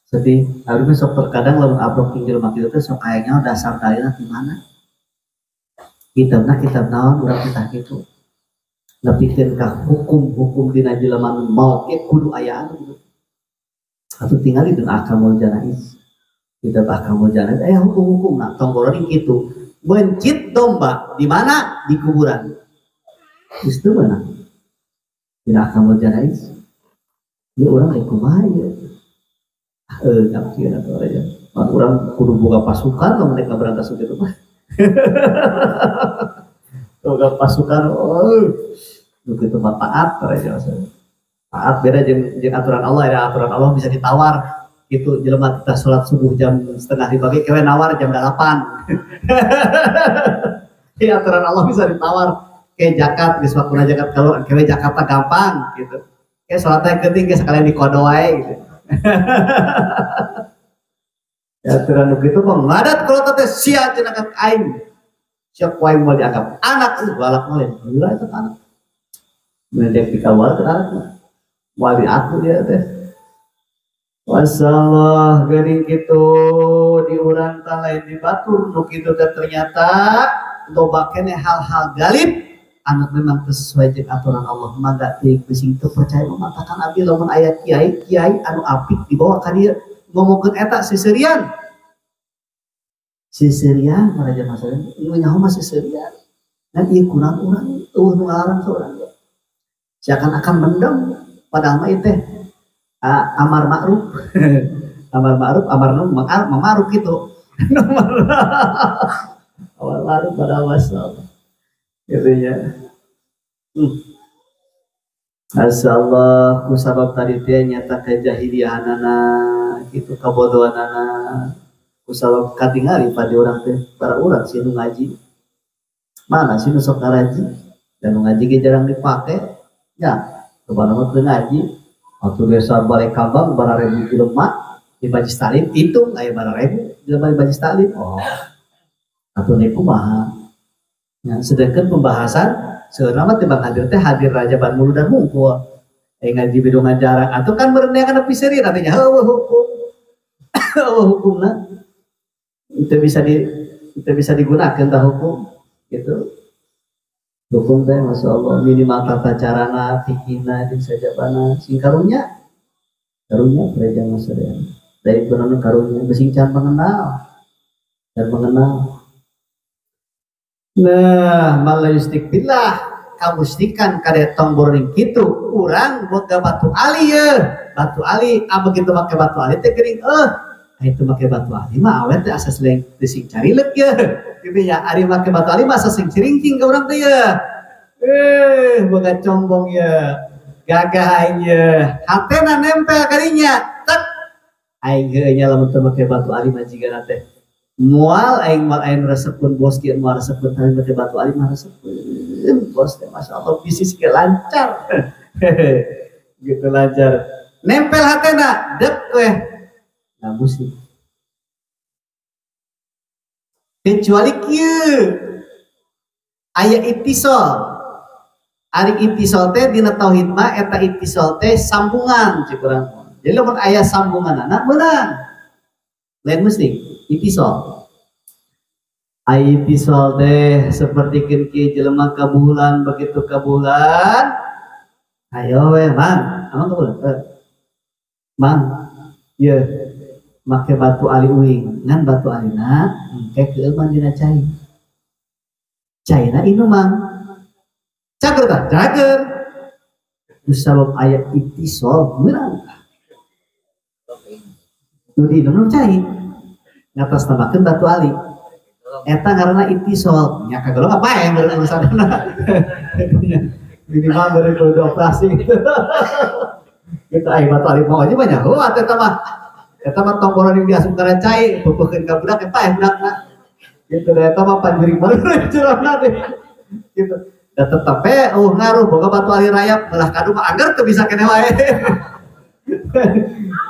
A: Sedih. Abi mah sok terkadang lamun aprok jeung jelema kitu teh sok kayaknya dasar dalilna ti mana. Kitabna kitab naon urang teh kitu. Nepikeun ka hukum-hukum dina jelema nu maot ge kudu aya anu gitu. Atuh tingali dina Ahkamul Janaiz. Kita bahkan mau jalan hukum-hukum nah tong boroning kitu. Mencit domba di mana? Di kuburan. Geus teu meunang. Tidak akan mau jalan. Ya urang rek kumaha ieu? Ngapkeun atuh aja. Urang kudu boga pasukan lamun rek ngaberantas kitu mah. Boga pasukan, oh, begitu mah taat aja maksudnya. Taat beda jeung aturan Allah, ada aturan Allah bisa ditawar. Gitu jelema kita sholat subuh jam 4:30 ge kewe nawar jam 8. Ya aturan Allah bisa ditawar. Kayak zakat geus waktuna zakat keluar kewe Jakarta gampang gitu. Kayak sholatnya penting ge sekalian dikodo wae gitu. Ya aturan begitu mah ngadat kalau teh sia cenah ka aing. Siap wae moal dianggap anak galak mah gila eta anak. Mendek dikawal teh anak mah. Moal diaku dia teh. Masalah geuning kitu di urang tah lain di batur nu kitu teh ternyata loba keneh hal-hal galib anu memang sesuai jeung aturan Allah mangga teuing beusi teu percaya matakan abdi lamun aya kiai-kiai anu apik dibawa ka dieu ngomongkeun eta seuseurian. Seuseurian para jamaah sadaya nu nyaho mah seuseurian. Ngan ieu kurang urang eueuh nu ngalarang saurang ge. Seakan-akan mendem padahal mah ieu teh amar ma'ruf. Amar ma'ruf, amar ma'ruf gitu. Amar ma'ruf pada masalah. Gitu ya. Masyaallah ku sabab tadi teh nyata kejahiliahanana kitu kabodohanana ku sabab katingali pada urang teh para urang sih nu ngaji. Mana sih nu sok ngaraji dan nu ngaji ge jarang dipake nya coba mah teu ngaji. Waktu desa Balai Kambang bararebu jelema di Majlis Taklim hitung aya bararebu jelema di Majlis Taklim. Oh. Atuh nih kumaha. Ya, sedangkan pembahasan sebenarnya mah timbang hadir teh hadir raja ban mulu dan mungkul. Ngaji bidungan jarang atuh kan meureunan nepi seuri artinya heueuh hukum. Heueuh hukumna. Itu bisa digunakan tah hukum gitu. Hukum teh masyaallah minimal tata carana fikihna jeung sajabana sing karunya. Karunya gereja masyarakat. Dari kunaon karunya besing can mengenal. Dan mengenal. Nah, malayustik billah kamusyrikan kade tong boroning kitu urang boga batu ali ye. Batu ali begitu make batu ali teh geuning itu make batu ali mah awet teh asa seleng sing carileuk ye. Gitu ya, ari make batu ali mah asa sing ciringking ka urang teh ye. Boga combong ye. Gagah aing ye. Hatena nempel kadinya. Tek. Aing heueuh nya lamun teu make batu ali mah jigana teh. Moal aing moal aing resepkeun bos kieu moal resepkeun tapi make batu ali mah resepkeun bos teh masyaallah bisnis ge lancar. Gitu lancar. Nempel hatena dek weh. Nah musik. Kecuali kieu aya ittisal. Ari ittisal teh dina tauhid mah eta ittisal teh sambungan cik urang. Jadi lamun aya sambunganana meunang. Lain musrik ittisal. Ittisal teh seperti kieu jelema ka bulan begitu ka bulan ayo we mang, amang ka bulan. Mang, ye make batu ali uing ngan batu alina engke keueuman dina cai. Caina inu mang. Cager tah? Cager. Kusabab aya ittisal meunang. Nu diinum cai. Ngatas namakeun batu ali. Eta ngaranna ittisal. Nya kagolong apa yang beureun urusanna. Minimal beureun kudu operasi gitu. Gitu ai batu ali mau aja banyak. Oh eta mah. Eta mah tong boroning diasup kana cai, peupekeun ka budak eta aya budakna. Gitu da eta mah panjuring bae curahna teh. Gitu. Da tetep we eueuh ngaruh boga batu ali rayap belah kadu mah angger teu bisa keneh wae.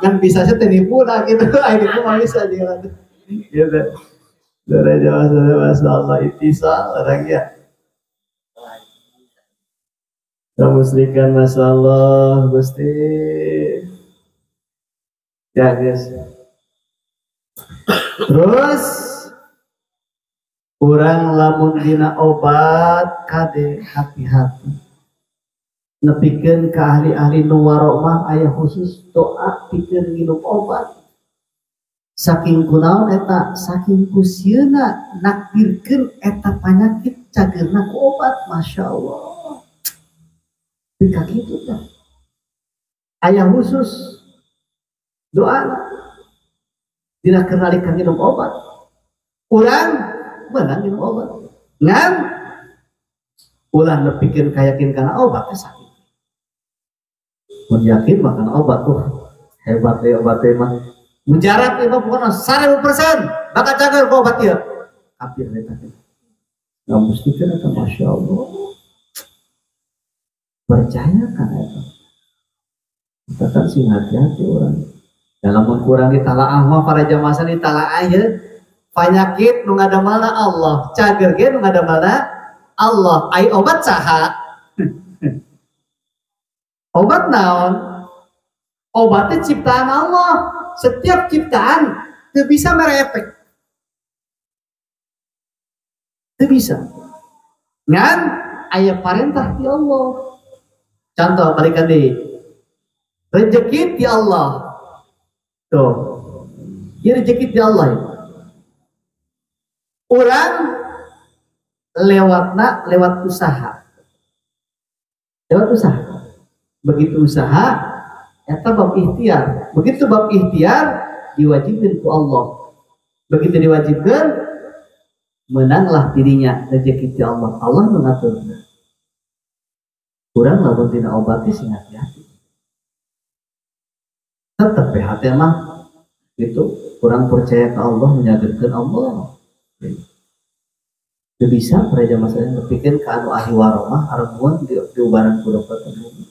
A: Kan bisa sih teh nipu nah gitu, ai nipu mah bisa jeung gitu. Daraja masalah ittisal orangnya. Kamusrikan masalah Gusti. Ya guys. Terus urang lamun dina obat kade hati-hati. Nepikeun ka ahli-ahli nu warok mah aya khusus doa pikeun nginum obat. Saking kunaon eta saking kusieuna nakdirkeun eta panyakit cageurna ku obat, Masya Allah. Bika kitu tah. Aya khusus doa dina keur nalika nginum obat. Urang meunang nginum obat. Ngan ulah nepikeun kayakin kana obat teh sakit. Mun yakin makan obat tuh hebat deh obat teh mah. Mujarab ieu mah pokona 1000% bakal cager ku obat ieu. Kafir eta teh. Ngamustikeun eta Masya Allah. Percaya kana eta. Kita kan sing hati-hati orang. Dalam kurang ditalaah mah para jamaah ditalaah ye. Panyakit nu ngadamalna Allah, cager ge nu ngadamalna Allah. Ai obat saha? Obat naon? Obatnya ciptaan Allah. Setiap ciptaan teu bisa mere efek. Teu bisa. Ngan aya parentah ti Allah. Contoh balikan deui. Rezeki ti Allah. Tuh. Ieu rezeki ti Allah. Urang lewatna lewat usaha. Lewat usaha. Begitu usaha eta bab ikhtiar. Begitu bab ikhtiar diwajibkan ku Allah. Begitu diwajibkan menanglah dirinya rezeki ti Allah. Allah mengaturnya. Kurang lamun tina obatnya sing hati-hati. Tetep PHT mah itu kurang percaya ke Allah, menyadarkan Allah. Teu bisa para jamaah sadaya nepikeun ka anu ahli waromah aremuan diubaran ku dokter umum.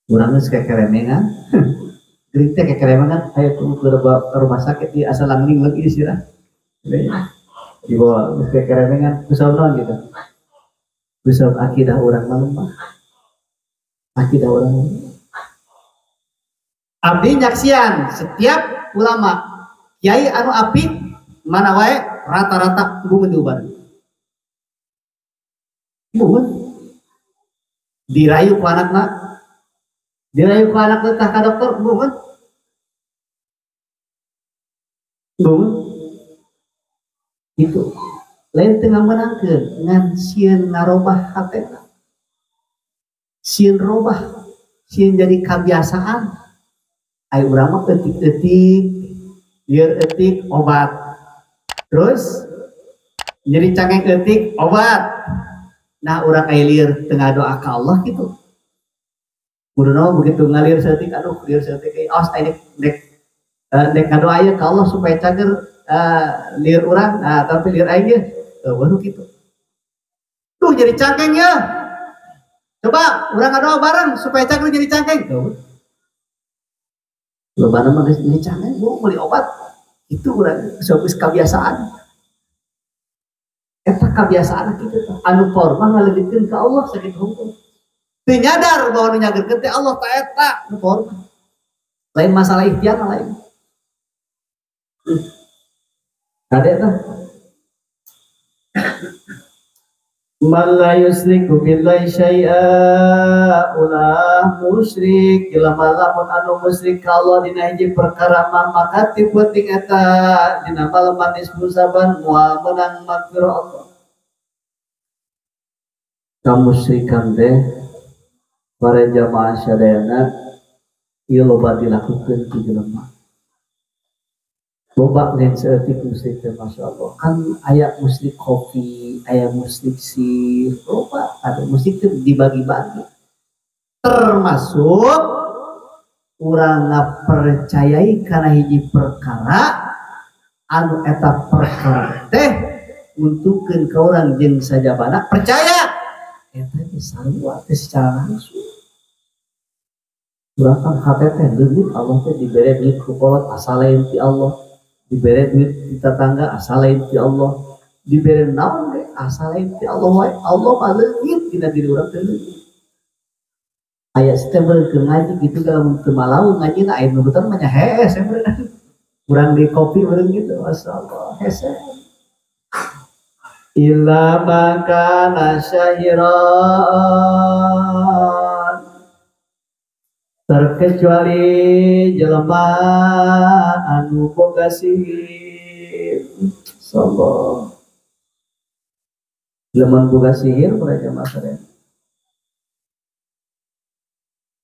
A: Urang geus kekeremengan. Geuring teh kekeremengan aya ke rumah sakit di asal langling lagi sirah. Dibawa geus kekeremengan ku sauna gitu. Ku sabab akidah urang mah lemah. Akidah urang mah. Abdi nyaksian setiap ulama kiai anu apik mana wae rata-rata embungeun diubaran. Embungeun dirayu ku anakna. Dirayu ku anak tah ka dokter embungeun. Embungeun. Itu lain teu ngamenangkeun ngan sieun ngarobah hatena. Sieun robah, sieun jadi kabiasaan. Ai urang mah eutik-eutik, lieur eutik obat. Terus nyeri cangeng eutik obat. Nah urang aya lieur teu ngadoa ka Allah gitu. Kuduna begitu ngalir saeutik aduh lieur saeutik awas aya dek dek ngadoa ieu ka Allah supaya cager lieur urang, nah tapi lieur aing ge baru gitu. Tuh jadi cangkeng ya. Coba urang ngadoa bareng supaya cager jadi cangkeng. Tuh. Lobana mah geus jadi cangkeng, mau beli obat. Itu urang geus kabiasaan. Eta kabiasaan kitu tah. Anu por mah ngaleungitkeun ka Allah sakitu hungkul. Teu nyadar bahwa nu nyagerkeun teh Allah ta eta nu por mah. Lain masalah ikhtiar lain. Kade tah. Man la yusriku billahi syai'a ulah musyrik jelema lamun anu musyrik ka Allah dina hiji perkara mah maka ti penting eta dina malam manis musaban moal meunang magfirah Allah. Kamusyrikan teh para jamaah sadayana ieu loba dilakukeun ku jelema. Loba lain saeutik musyrik teh Masya Allah. Kan aya musyrik kopi, aya musyrik sir, loba ada musyrik teh dibagi-bagi. Termasuk urang ngapercayai kana hiji perkara anu eta perkara teh untukeun ka urang jeung sajabana percaya eta teh sarua teh secara langsung. Urang kan hate teh leungit Allah teh dibere duit ku kolot asal lain ti Allah. Dibere duit di tetangga asal lain ti Allah, dibere naon ge asal lain ti Allah wae. Allah mah leungit dina diri urang teh leungit. Aya stable keur ngaji kitu kalau teu malau ngajina aya nu nurutan mah nya hese meureun. Urang di kopi meureun gitu, masyaallah hese. Illa ma kana syahiran. Terkecuali jelema anu boga sihir. Sombong. Jelema boga sihir para jamaah sadaya.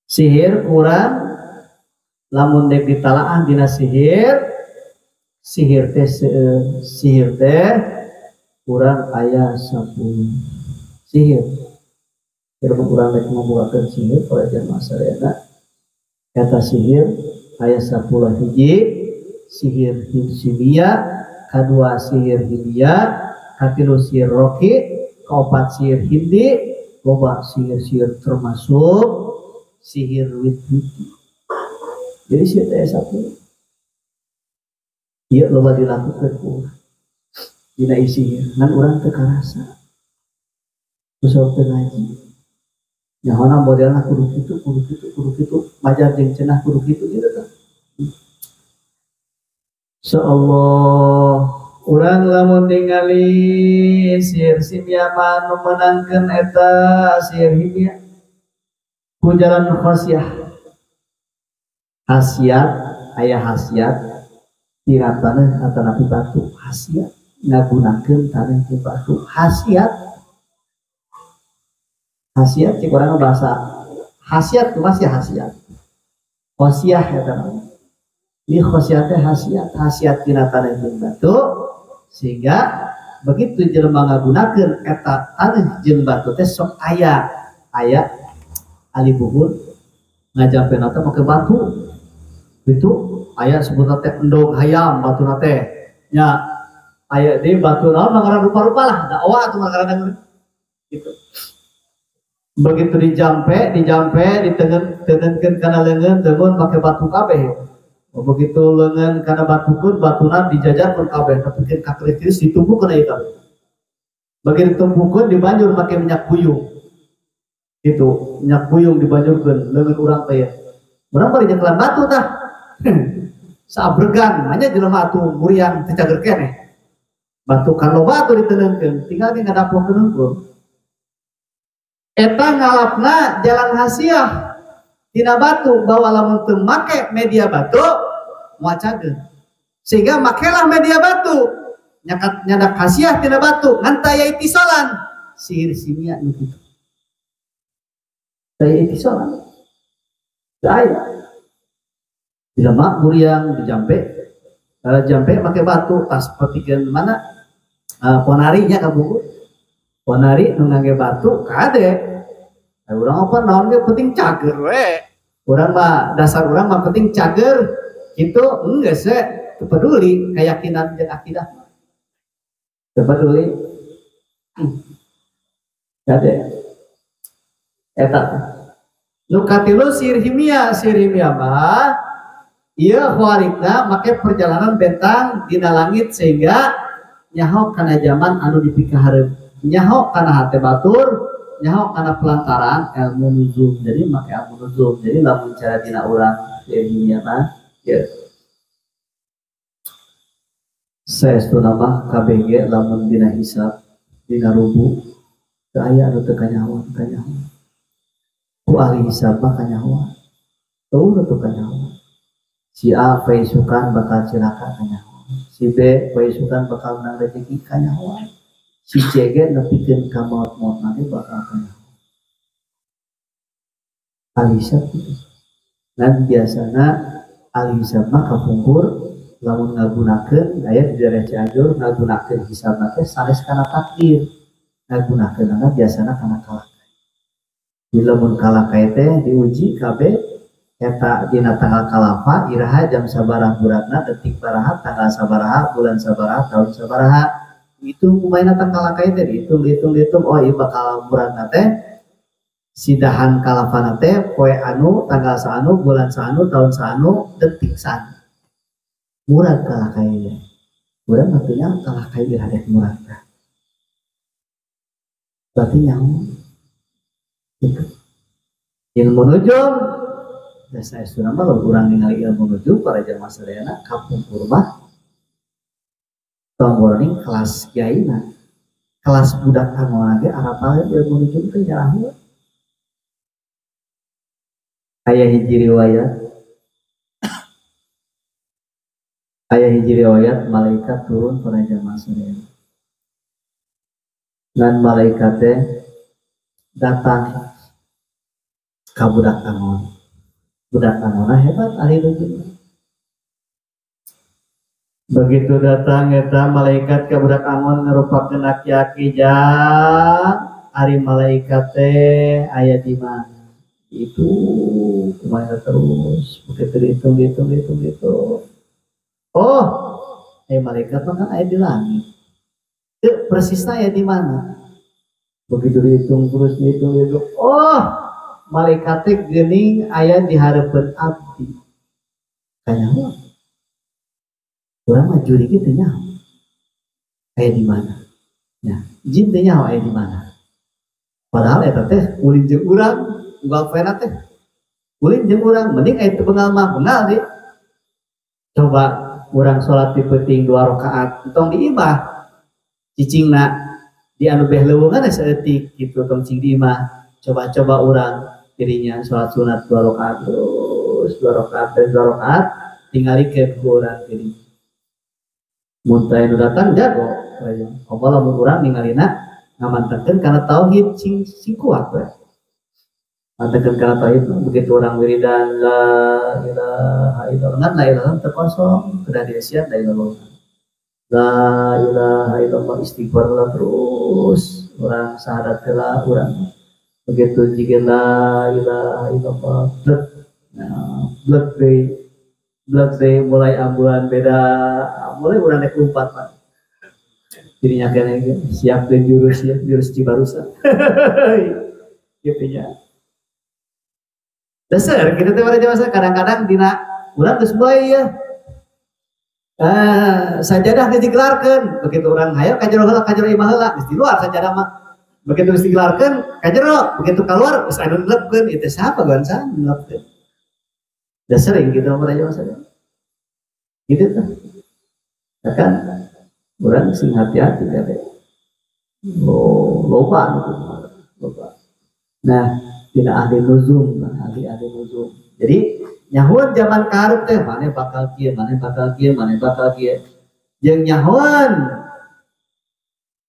A: Sihir kurang lamun dek ditalaah dina sihir, sihir teh sihir teh kurang aya 10 sihir. Jelema kurang dek ngabukakeun sihir para jamaah sadaya. Kata sihir aya 10 hiji, sihir simia, kadua sihir himia, katilu sihir roki, kaopat sihir hindi, loba sihir-sihir termasuk sihir wit-witi. Jadi sihir teh 10. Ieu loba dilakukeun ku urang. Dina sihir ngan urang teu karasa. Kusabab teu ngaji. Nyahona modelna kudu kitu, kudu kitu, kudu kitu, majar jeung cenah kudu kitu gitu tah. Insyaallah urang lamun ningali sihir simia mah nu meunangkeun eta sihir himia ku jalan khasiah. Khasiat aya khasiat tina taneuh atanapi batu, khasiat ngagunakeun taneuh jeung batu, khasiat. Khasiat cik orang bahasa khasiat itu masih khasiat. Khasiah ya teman. Ini khasiatnya khasiat, khasiat tina taneuh jeung batu sehingga begitu jelema ngagunakeun eta taneuh jeung batu teh sok aya aya ali buhun ngajampena teh make batu. Itu aya sebutna teh endog hayam batuna teh. Nya aya deui batu naon ngaran rupa-rupa lah, da owa atuh ngaranna gitu. Begitu dijampe, ditengenkeun kana leungeun, leungeun make batu kabeh. Begitu leungeun kana batukeun, batuna dijajarkeun kabeh, nepikeun ka kritis ditumpukeun ieu kabeh. Begitu ditumpukeun dibanjur make minyak buyung. Gitu, minyak buyung dibanjurkeun leungeun urang teh. Urang bari nyekelan batu tah. Saabregan, manya jelema atuh muriang teu cager keneh. Batu kan loba atuh ditenengkeun, tinggal ge ngadapokeun hungkul. Eta ngalapna jalan hasiah tina batu bahwa lamun teu make media batu moal cager. Sehingga makelah media batu nyakat nyadak hasiah tina batu ngan taya itisolan sihir simia nu kitu. Taya itisolan. Teu aya. Jelema muriang dijampe, jampe make batu tas petikeun mana ponarinya ka buku. Ponari nu ngangge batu kade. Urang apa naon ge penting cager we. Urang mah dasar urang mah penting cager kitu enggeus we teu peduli keyakinan jeung akidah. Teu peduli. Kade. Eta. Nu katilu sihir himia, sihir himia mah ieu khawarikna make perjalanan bentang dina langit sehingga nyaho kana zaman anu dipikahareup. Nyaho kana hate batur, nyaho kana pelantaran ilmu nuzum. Jadi make ilmu nuzum. Jadi lamun cara dina urang ilmiah mah ya. Saestuna mah KBG lamun dina hisab, dina rubu teu aya anu teu kanyahoan kanyahoan. Ku ahli hisab mah kanyahoan. Teu teu kanyahoan. Si A paisukan bakal cilaka kanyahoan. Si B paisukan bakal menang rezeki kanyahoan. Si C ge nepikeun ka maot-maot nanti bakal kanyahoan. Ahli hisab gitu. Dan biasana ahli hisab mah kapungkur lamun ngagunakeun aya di daerah Cianjur ngagunakeun hisabna teh sanes kana takdir. Ngagunakeunana biasana kana kalakay. Di lamun kalakay teh diuji kabeh eta dina tanggal kalafa iraha jam sabaraha buratna detik baraha tanggal sabaraha bulan sabaraha tahun sabaraha. Itu kumaha tanggal kalakay teh dihitung dihitung oh ieu bakal buratna teh sidahan kalafana teh poe anu tanggal saanu bulan saanu tahun saanu detik saanu murad kalakay teh urang atunya kalakay iraha dek murad teh berarti nyaho gitu ilmu nujum da saestuna mah lamun urang ningali ilmu nujum para jamaah sadayana kapungkur mah tong boroning kelas kiaina kelas budak angona ge arapal ilmu nujum teh nyarahu. Aya hiji riwayat, aya hiji riwayat malaikat turun pada jamaah sadaya. Dan malaikat teh datang ka budak angon. Budak angonna hebat ari rujukna. Begitu datang eta malaikat ka budak angon ngarupakeun aki-aki jang ari malaikat teh aya di mana? Itu kumaha terus begitu dihitung dihitung dihitung dihitung. Oh, malaikat mah kan aya di langit. Teu persisna aya di mana? Begitu dihitung terus dihitung dihitung. Oh, malaikat teh geuning aya di hareupeun abdi. Kanyaho. Urang mah juri kitu nyaho. Aya di mana? Ya, jin teh nyaho aya di mana? Padahal eta teh ulin jeung urang, unggal poena teh. Ulin jeung urang mending aya teu bengal mah bengal deui. Coba urang salat di peuting 2 rakaat, entong di imah. Cicingna di anu beh leuweungan saeutik kitu tong cing di imah. Coba-coba urang dirinya salat sunat 2 rakaat terus 2 rakaat dan 2 rakaat tingalikeun ku urang dirinya. Mun teh nu datang jago, komo lamun urang ningalina ngamantekeun kana tauhid sing sing kuat we. Mantekeun kana tauhid begitu urang wiridan la ilaha illallah, la ilaha teu kosong, kedah diesian la ilaha. La ilaha illallah istighfar lah terus, urang syahadat heula urang. Begitu jika la ilaha illallah blek, nah, blek deui, blek deui mulai ambulan beda, mulai urang rek lumpat Pak. Dirinya kene siap deui jurus ya, jurus Cibarusa. Gitu nya. Dasar kita teh pada jasa kadang-kadang dina urang geus mulai ya. Sajadah geus digelarkeun, begitu urang hayo ka jero heula ka jero imah heula, geus di luar sajadah mah. Begitu geus digelarkeun ka jero, begitu keluar geus anu nelepkeun, ieu teh siapa gansan nelepkeun. Da sering gitu pada jasa. Gitu tah. Ya kan urang sing hati-hati kade. Oh, loba gitu, loba. Nah, dina ahli nuzum, ahli-ahli nuzum. Jadi nyahuan zaman karep teh maneh bakal kieu, maneh bakal kieu, maneh bakal kieu. Jeung nyahuan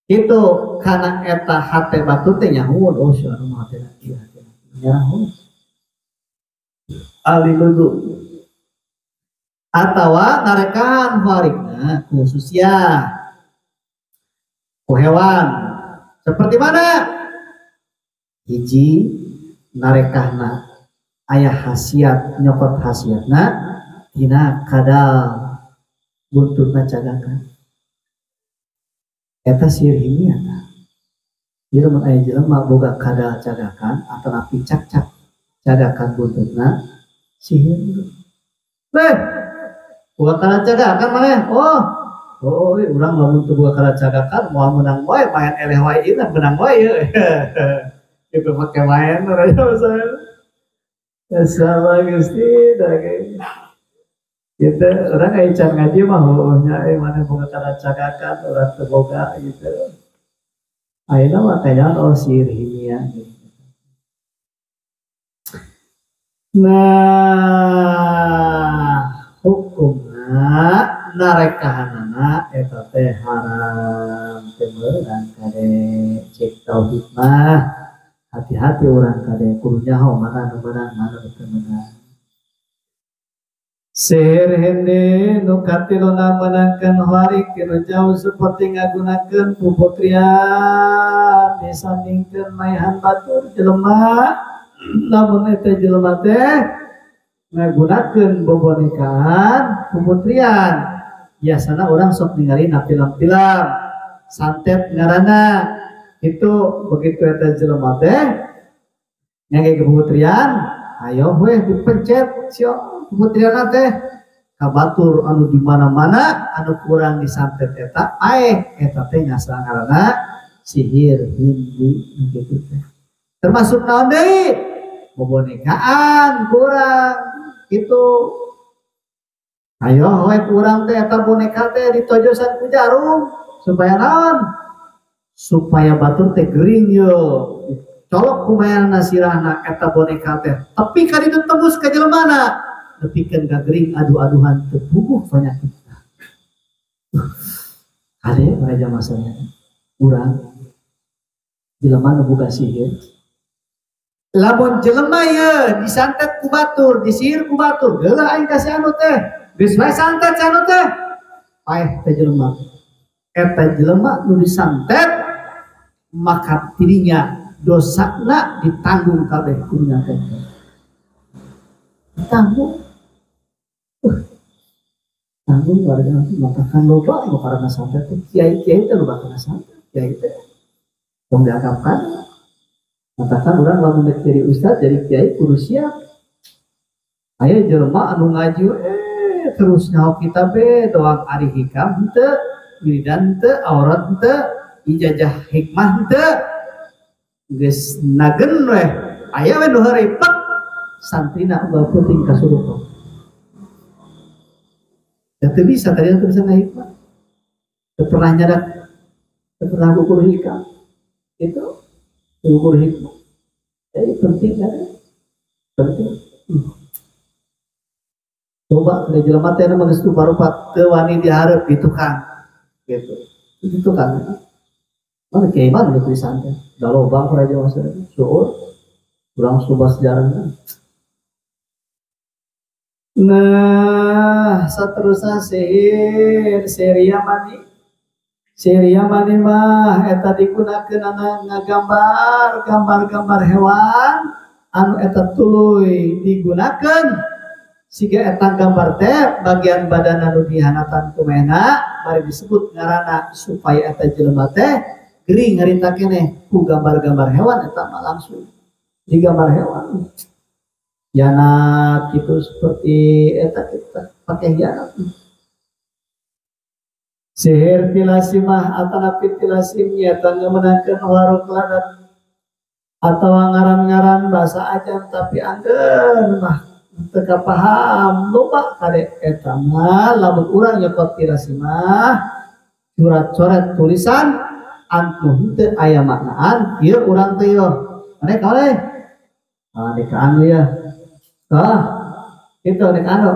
A: kitu kana eta hate batur teh nyahuan, oh si anu mah hatena kieu, hatena kieu. Nyahuan. Ahli nuzum. Atawa narekan farikna khususnya ku hewan. Seperti mana? Hiji narekahna aya khasiat nyokot khasiatna tina kadal buntutna cagakan. Eta sihir himia tah. Ieu lamun aya jelema boga kadal cagakan atanapi cakcak cagakan buntutna sihir. Beh, boga kadal cagakan maneh? Oh, oh, urang lamun teu boga kadal cagakan moal meunang wae main eleh wae ieu menang wae ieu. Itu pakai main orangnya misalnya. Salah Gusti, gitu. Orang kayak can ngaji mah, nya mana boga kadal cagakan, orang teu boga gitu. Ayeuna mah kayaknya oh sihir himia gitu. Nah, hukumna narekahanana eta teh haram teu meunang kade cek tauhid mah. Hati-hati orang kade kudu nyaho mana nu meunang mana nu teu meunang. Sihir hindi nu katiluna meunangkeun harik nu jauh seperti ngagunakeun puputrian disandingkeun maehan batur jelema, lamun eta jelema teh ngagunakeun bobonekaan puputrian. Biasana urang sok ningali na film-film santet ngaranna. Itu begitu eta jelema teh ngangge keputrian, ayo weh dipencet sio keputrianna teh ka batur anu di mana-mana anu kurang disantet eta aeh eta teh ngasa ngaranna sihir hindi gitu teh. Termasuk naon deui? Bobonekaan kurang gitu. Ayo we kurang teh eta boneka teh ditojosan ku jarum supaya naon? Supaya batur teh gering yo. Colok kumaha sirahna eta boneka teh. Tapi ka ditu tembus ka jelemana. Nepikeun ka gering adu-aduhan teu puguh penyakit. Kade raja masanya urang jelema nu boga sihir. Lamun jelema ye disantet ku batur, disihir ku batur, geula aing ka si anu teh. Geus wae santet si anu teh. Paeh teh jelema. Eta jelema nu disantet maka dirinya dosana ditanggung kabeh ku nyantet. Ditanggung. Tanggung warga matakan loba nu karena santet teh kiai-kiai teh loba kana santet kiai teh. Tong dianggapkan matakan urang lamun dek jadi ustad jadi kiai kudu siap. Aya jelema anu ngaji terus nyaho kitab be doang ari hikam henteu, wiridan henteu, aurat henteu, ijazah hikmah henteu. Geus nagen weh aya we nu heureuy pek santrina unggal peuting kasurupan. Ya teu bisa tadi teu bisa ngahikmah. Teu pernah nyadak, teu pernah ukur hikam. Itu ukur hikmah. Jadi penting kan? Penting. Coba kada jelema teh mah geus rupa-rupa teu wani dihareup di tukang. Gitu. Itu tukang. Mana kiai mana nu tulisan teh? Da loba raja masyarakat. Seueur urang coba sejarahna. Nah, seterusnya sihir, sihir Yamani. Sihir Yamani mah eta digunakeun ngagambar gambar-gambar hewan anu eta tuluy digunakeun siga eta gambar teh bagian badan anu dihanatan kumena bari disebut ngaranna supaya eta jelema teh gering ngarita keneh ku gambar-gambar hewan eta mah langsung digambar hewan. Hianat gitu seperti eta kita pakai hianat. Sihir tilasimah atanapi tilasim nyata ngemenangkeun warung ladat atau ngaran-ngaran bahasa ajan tapi angger mah teu kapaham loba kade eta mah lamun urang nyokot tilasimah surat-coret tulisan anu henteu aya maknaan ieu urang teh yo maneh kaoleh ah dek anu ya. Ah, itu nek anu,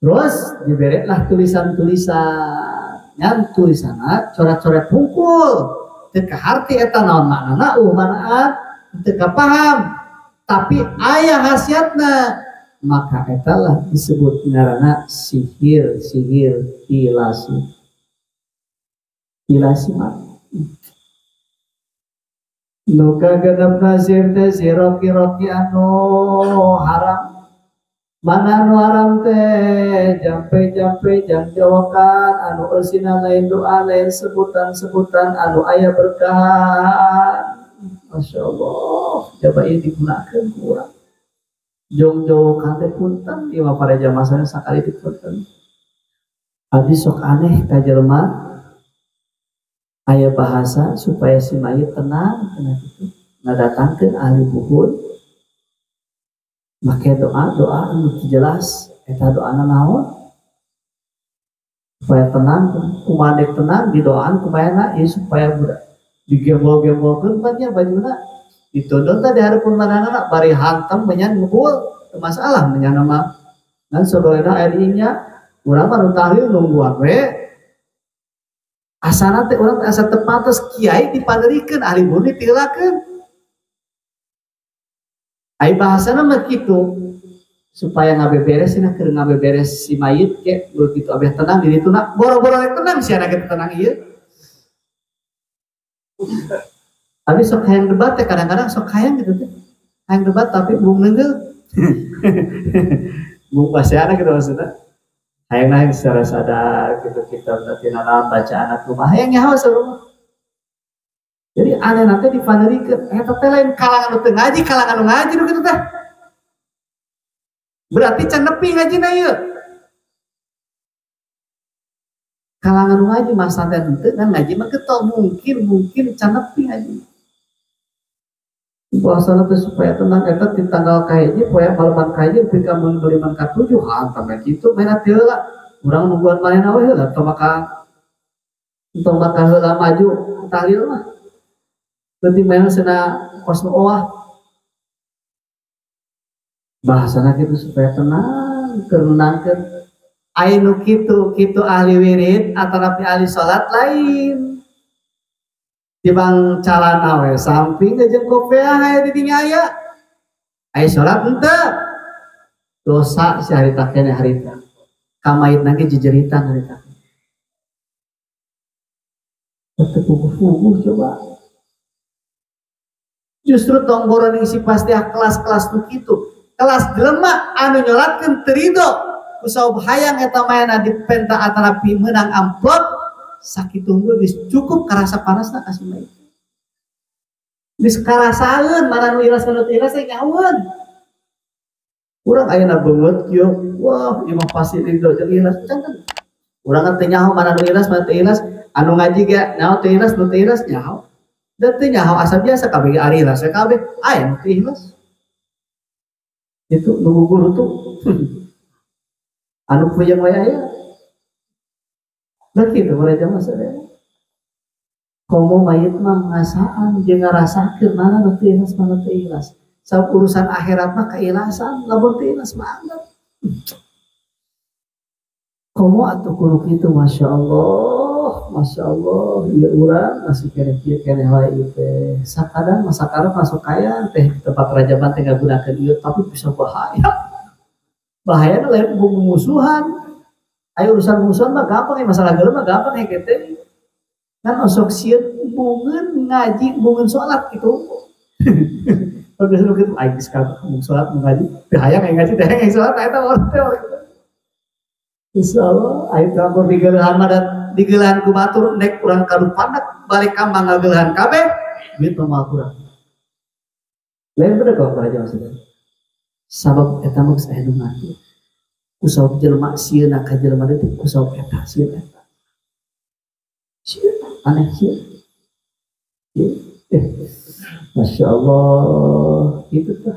A: Terus dibereklah tulisan-tulisan. Ngan tulisanna coret-coret hungkul. Teu kaharti eta naon maknana, manaan, teu kapaham. Tapi aya khasiatna. Maka eta lah disebut ngaranna sihir, sihir tilasi. Tilasi mah. Nu kagenepna sihir teh siroki-roki anu haram. Mana anu haram teh jampe-jampe jang jawakan anu eusina lain doa lain sebutan-sebutan anu aya berkah. Masya Allah, coba ieu digunakeun ku urang. Jong-jauhkan teh punten ieu mah para jamaah sana sakali dipunten. Abdi sok aneh ka jelema aya bahasa supaya si mayit tenang tenang gitu. Ngadatangkeun ahli buhun make doa-doa anu teu jelas eta doana naon supaya tenang kumaha dek tenang didoaan kumaha ieu supaya budak digembol-gembolkeun pan nya bajuna ditodon teh di hareupeun manehna bari hantam menyan ngebul teu masalah menyan mah ngan sadolena aya dinya urang mah nu tahlil nungguan we asana teh urang teh asa teu pantes kiai dipanerikeun ahli buhun ditilakeun. Ai bahasana mah kitu supaya ngabeberes cenah keur ngabeberes si mayit ke begitu abeh tenang di ditu na boro-boro rek tenang si anak kita tenang ieu. Abi sok hayang debat teh kadang-kadang sok hayang gitu teh. Hayang debat tapi bung neunggeul. Bung bahasana gitu maksudna. Hayang hayang secara sadar gitu kita berarti naon baca anak rumah hayang nyaho sarua. Jadi aneh nanti dipanerikeun eta teh lain kalangan nu teu ngaji, kalangan nu ngaji nu kitu teh. Berarti can nepi ngajina ieu. Kalangan nu ngaji mah santai henteu kan ngaji mah getol mungkin can nepi ngaji. Bahasana teh supaya tenang eta di tanggal kahiji poe maleman kahiji nepi ka maleman katujuh hantam we kitu mainna teu heula. Urang nungguan manehna we heula tong maka heula maju tahlil mah. Penting main cenah kos nu oah. Bahasana kitu supaya tenang, keur nenangkeun. Aya nu kitu, kitu ahli wirid atanapi ahli salat lain. Tibang calana we samping jeung kopeah aya di dinya aya. Aya salat henteu. Dosa si harita keneh harita. Ka mayitna ge jejeritan harita. Teu puguh-puguh coba. Justru tong boroning si pasti kelas-kelas nu kitu. Kelas jelema anu nyolatkeun teu ridho ku saub hayang eta mayana dipenta atanapi meunang amplop sakitu unggul geus cukup karasa panasna ka si mayit. Geus karasaeun mana nu ikhlas mana nu teu ikhlas teh nyahueun. Urang ayeuna beungeut kieu, wah ieu mah pasti ridho jeung ikhlas can kan. Urang teh nyaho mana nu ikhlas mana teu ikhlas, anu ngaji ge nyaho teu ikhlas nu teu ikhlas nyaho. Da teu nyaho asa biasa kabeh ge ari ikhlas we kabeh, aya nu teu ikhlas. Itu nunggu guru tuh anu puyeng wae aya. Nah kitu mah jamaah sadaya. Komo mayit mah ngasaan jeung ngarasakeun mana nu teu ikhlas mana teu ikhlas. Sabab urusan akhirat mah keikhlasan, lamun teu ikhlas mah anggap. Komo atuh kudu kitu masyaallah, masyaallah ieu urang masih keneh kieu keneh wae ieu teh. Sakadang masa karep masuk kaya teh tempat rajaban teh ngagunakeun ieu tapi bisa bahaya. Bahaya lain musuhan. Ayo urusan musuhan mah gampang ya, masalah geuleuh mah gampang ya kitu. Kan osok sieun bungeun ngaji, bungeun salat kitu. Kalau biasa gitu, aing geus kamu salat mau ngaji, teu hayang aing ngaji, teu hayang aing salat, eta mah teh. Insyaallah aing teh ampun digeuleuhan mah dan digeuleuhan ku batur nek urang kadupanak balik ka manggageuleuhan kabeh, duit mah moal kurang. Lain bener kok para jamaah sadaya. Sabab eta mah geus aya nu ngatur. Ku sabab jelema sieuna ka jelema teh ku sabab eta sieun eta. Sieun aneh sieun. Masya Allah itu tuh.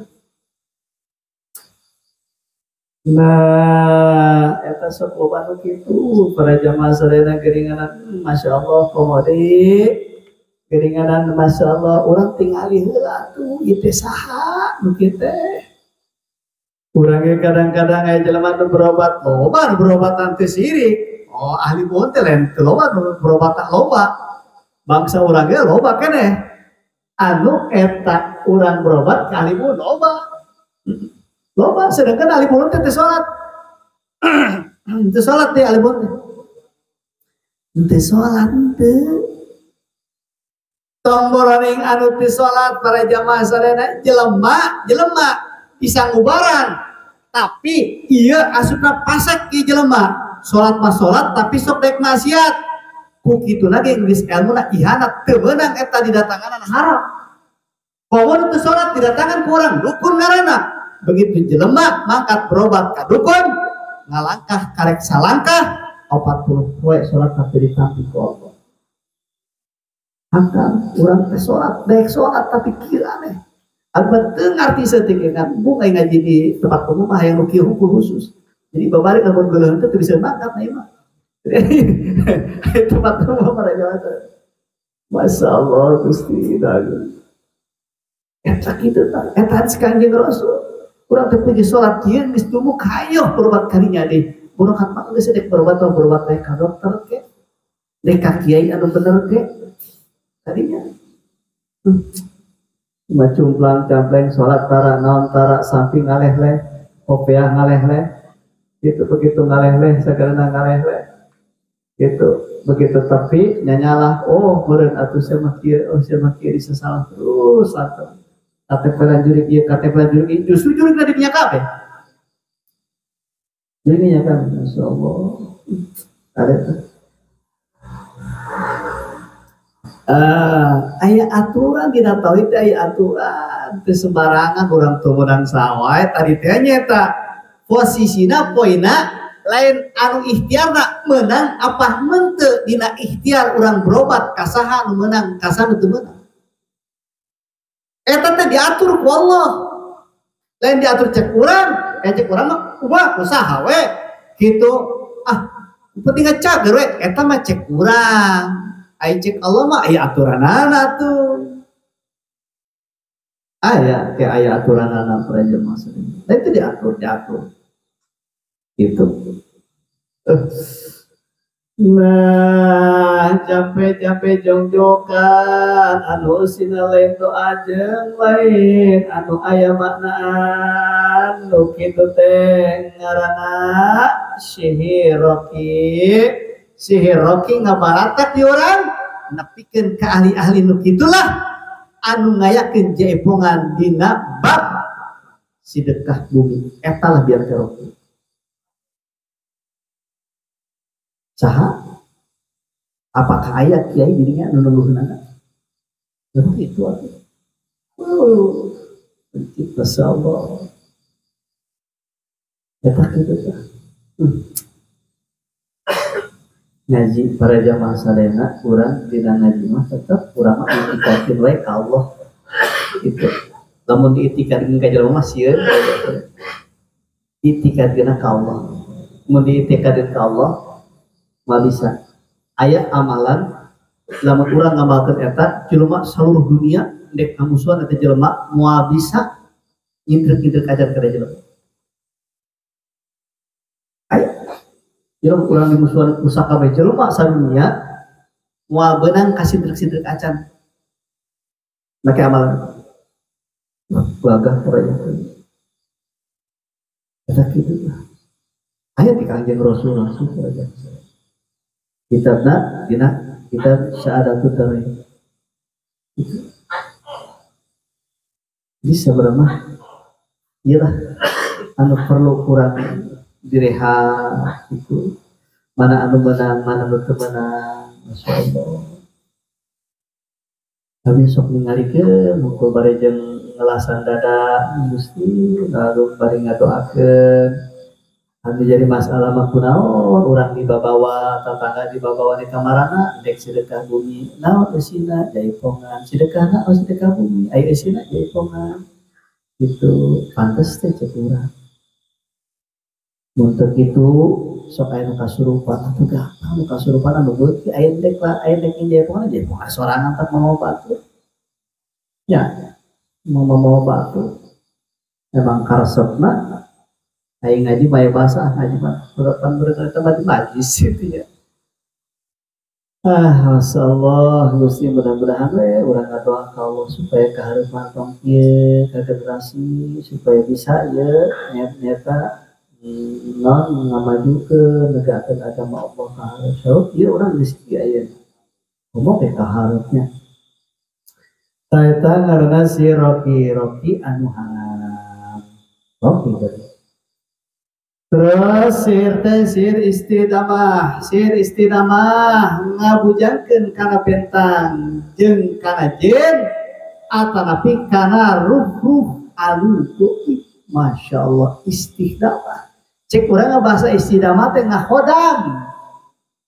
A: Nah, eta sok loba nu kitu para jamaah sadayana geuringanan Masya Allah komo deui geuringanan Masya Allah urang tingali heula tuh ieu teh saha nu kieu teh. Urang ge kadang-kadang aya jelema nu berobat loba nu berobatan teh sirik. Oh ahli buhun teh lain teu loba nu berobat tak loba. Bangsa urang ge loba keneh. Anu eta urang berobat ka ahli buhun loba. Loba sedangkan ahli buhun teh teu salat. Teu salat teh ahli buhun teh. Teu salat teu. Tong boroning anu teu salat para jamaah sadayana jelema jelema bisa ngubaran. Tapi ieu asupna pasek ieu jelema. Salat mah salat tapi sok dek maksiat. Ku kituna ge geus elmuna ihanat teu meunang eta didatanganan haram. Komo teu salat didatangan ku urang dukun ngaranna. Begitu jelema mangkat berobat ka dukun, ngalangkah karek salangkah 40 poe salat tapi ditampi ku Allah. Angkat urang teh salat, dek salat tapi kieu aneh. Anu teu ngarti saeutik kan, bung aing ngaji di tempat umum mah hayang nu kieu hukum khusus. Jadi babari lamun geuleuh teh teu bisa mangkat na ieu mah. Tempat umum para jamaah. Masya Allah Gusti dagu. Eta kitu tah, eta hadis Kanjeng Rasul. Urang teh puji salat kieu geus tumuk hayoh berobat kalinya deui. Berobat mah geus dek berobat mah berobat teh ka dokter ke. Dek ka kiai anu bener ke. Tadinya. Cuma cumplang campleng salat tara naon tara samping ngaleh-leh, kopiah ngaleh-leh. Gitu begitu ngaleh-leh sagarana ngaleh-leh. Gitu begitu tapi nyanyalah oh meureun atuh sia mah kieu, oh sia mah kieu bisa salah terus atuh. Katepelan jurik ieu, katepelan jurik ieu, justru jurik di dinya kabeh. Jurik dinya kabeh, masyaallah. Ada tuh. Aya aturan dina tauhid teh aya aturan teu sembarangan urang teu meunang sawae tadi teh nyaeta posisina poina lain anu ikhtiarna meunang apa henteu dina ikhtiar urang berobat ka saha nu meunang ka saha nu teu meunang. Eta teh diatur ku Allah. Lain diatur cek urang, cek urang mah kumaha usaha we kitu. Ah, penting cager we eta mah cek urang. Ai cek Allah mah aya aturanana tuh. Aya kayak aya aturan anak praja maksudnya. Nah itu diatur. Gitu. Nah, capek-capek jongjokan anu sina lain doa jeung lain anu aya maknaan nu kitu teh ngaranna sihir roki. Sihir roki ngabaratak di urang nepikeun ka ahli-ahli nu kitulah anu ngayakeun jaipongan dina bab sedekah bumi eta lah biar teh roki. Saha? Apakah aya kiai dirinya nu nungguheunana? Lalu itu atuh. Oh, masyaallah. Eta kitu tah. Ngaji para jamaah sadayana urang dina ngaji mah tetep urang mah itikadkeun wae ka Allah. Gitu. Lamun diitikadkeun ka jelema mah sieun. Itikadkeun ka Allah. Mun diitikadkeun ka Allah mah bisa. Aya amalan lamun urang ngamalkeun eta jelema seluruh dunia ndek ngamusuhan eta jelema moal bisa nyindrek-nyindrek ajar ka jelema. Aya jelema urang dimusuhan pusaka bae jelema sadunia moal beunang kasindrek-sindrek acan. Make amalan. Gagah urang. Eta kitu tah. Aya ti Kangjeng Rasul langsung aja. Kitabna dina kitab Syahadatul Tarain. Bisa bermah iyalah anu perlu kurang direhat itu mana anu menang mana anu teu menang masyaallah. Tapi sok ningalikeun mungkul bari jeung ngelasan dada Gusti lalu bari ngadoakeun. Anu jadi masalah mah kunaon urang dibabawa tetangga dibabawa di kamarana dek sedekah bumi naon eusina jaipongan sedekahna oh sedekah bumi aya eusina jaipongan itu pantes teh cek urang mun teu kitu sok aya nu kasurupan atuh gampang nu kasurupan anu beuki aya dek lah aya dek jaipongan jaipongan sorangan teh mau batu nya mau batu emang karesepna aing ngaji mah bahasa ngaji mah berapan berkata majlis itu ya. Ah, masyaallah Gusti mudah-mudahan we urang ngadoa ka Allah supaya kahareupan tong ieu ka generasi supaya bisa ieu niat-niata non ngamajukeun negakeun agama Allah ka hareup. Ieu urang geus kieu ayeuna. Komo teh ka hareupnya. Eta ngaranna si Roki, Roki anu haram. Roki jadi. Terus sihir teh sihir istidamah, sihir istidamah ngabujangkeun kana bentang jeung kana jin atanapi kana ruh-ruh anu goib. Masya Allah istidamah. Cek urang bahasa istidamah teh ngahodam.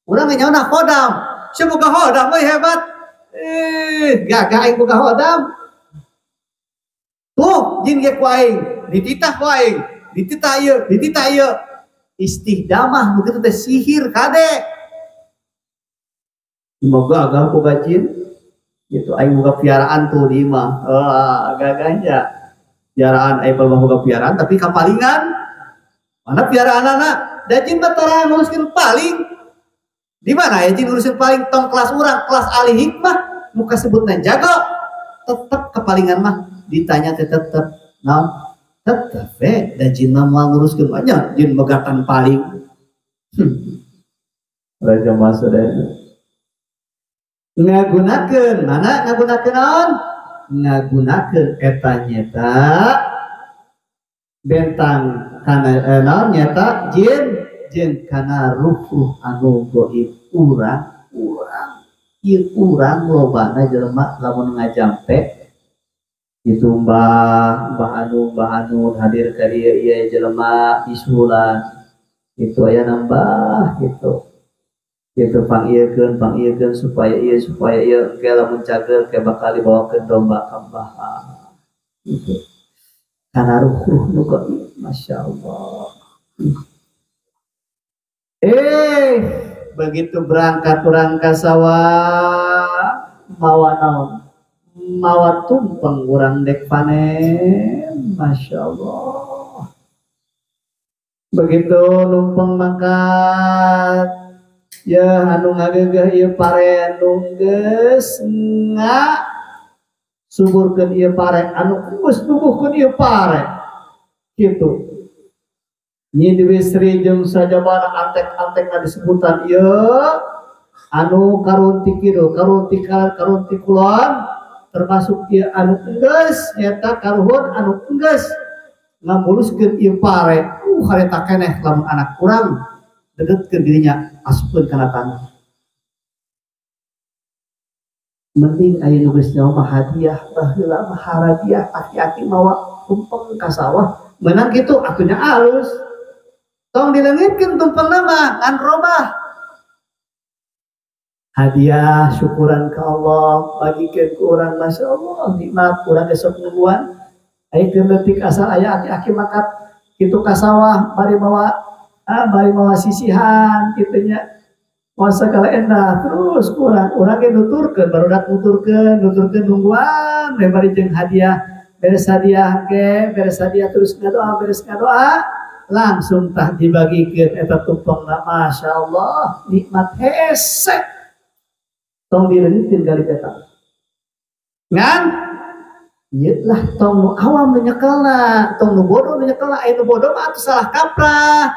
A: Urang nyaona khodam. Sia boga khodam euy hebat. Gagah aing boga khodam. Tuh jin ge ku aing, dititah ku aing. Dititah ieu, dititah ieu. Istihdamah nu kitu teh sihir kade. Moga agah boga jin gitu aing boga piaraan tuh di imah. Wah, gagahnya. Piaraan aing mah boga piaraan tapi kapalingan. Mana piaraanana? Da jin mah tara nguruskeun paling. Di mana ya jin ngurusin paling tong kelas urang, kelas ahli hikmah nu kasebutna jago. Tetep kapalingan mah ditanya teh tetep naon? Tetep da jin mah moal nguruskeun banyak jin megatan paling. Raja Masudana ngagunakeun mana ngagunakeun naon? Ngagunakeun eta nyeta bentang kana naon nyeta jin jeung kana ruh anu goib urang urang ieu urang lobana jelema lamun ngajampe itu mbah anu hadir ka dieu ieu jelema isulan itu aya nambah gitu itu pangiekeun supaya ieu engke lamun cager ke bakal dibawakeun domba ka mbah gitu kana ruh-ruh nu gaib masyaallah. Begitu berangkat urang ka sawah mawa naon? Mawa tumpeng urang dek panen, Masya Allah. Begitu numpeng mangkat, ya anu ngagegeh ieu pare nu geus nga suburkeun ieu pare, anu geus numbuhkeun ieu pare. Kitu. Nyi Dewi Sri jeung sajabana antek-antek disebutan ieu anu karunti kidul, karunti kanan, karunti kulon, termasuk ieu anu enggeus nyata karuhun anu enggeus ngamuluskeun ieu pare. Hareta keneh lamun anak urang dedetkeun dirinya asupkeun kana tanah. Mending aya nu geus nyawa mah hadiah baheula mah haradiah aki-aki mawa tumpeng ka sawah meunang kitu atunya alus. Tong dileungitkeun tumpengna mah ngan robah. Hadiah syukuran ke Allah bagikeun ku urang, Masya Allah nikmat urang esok nungguan. Aya teu leutik asal aya aki-aki makat kitu ka sawah bari mawa sisihan kitu nya. Moal sagala endah terus kurang urang ge nuturkeun barudak nuturkeun nungguan we bari jeung hadiah beres hadiah ge beres hadiah terus ngadoa beres ngadoa langsung tah dibagikeun eta tumpengna, Masya Allah nikmat hese. Tong dileungiteun kali eta ngan ieu lah tong nu awam nu nyekelna, tong nu bodoh nu nyekelna. Aya nu bodoh mah atuh salah kaprah,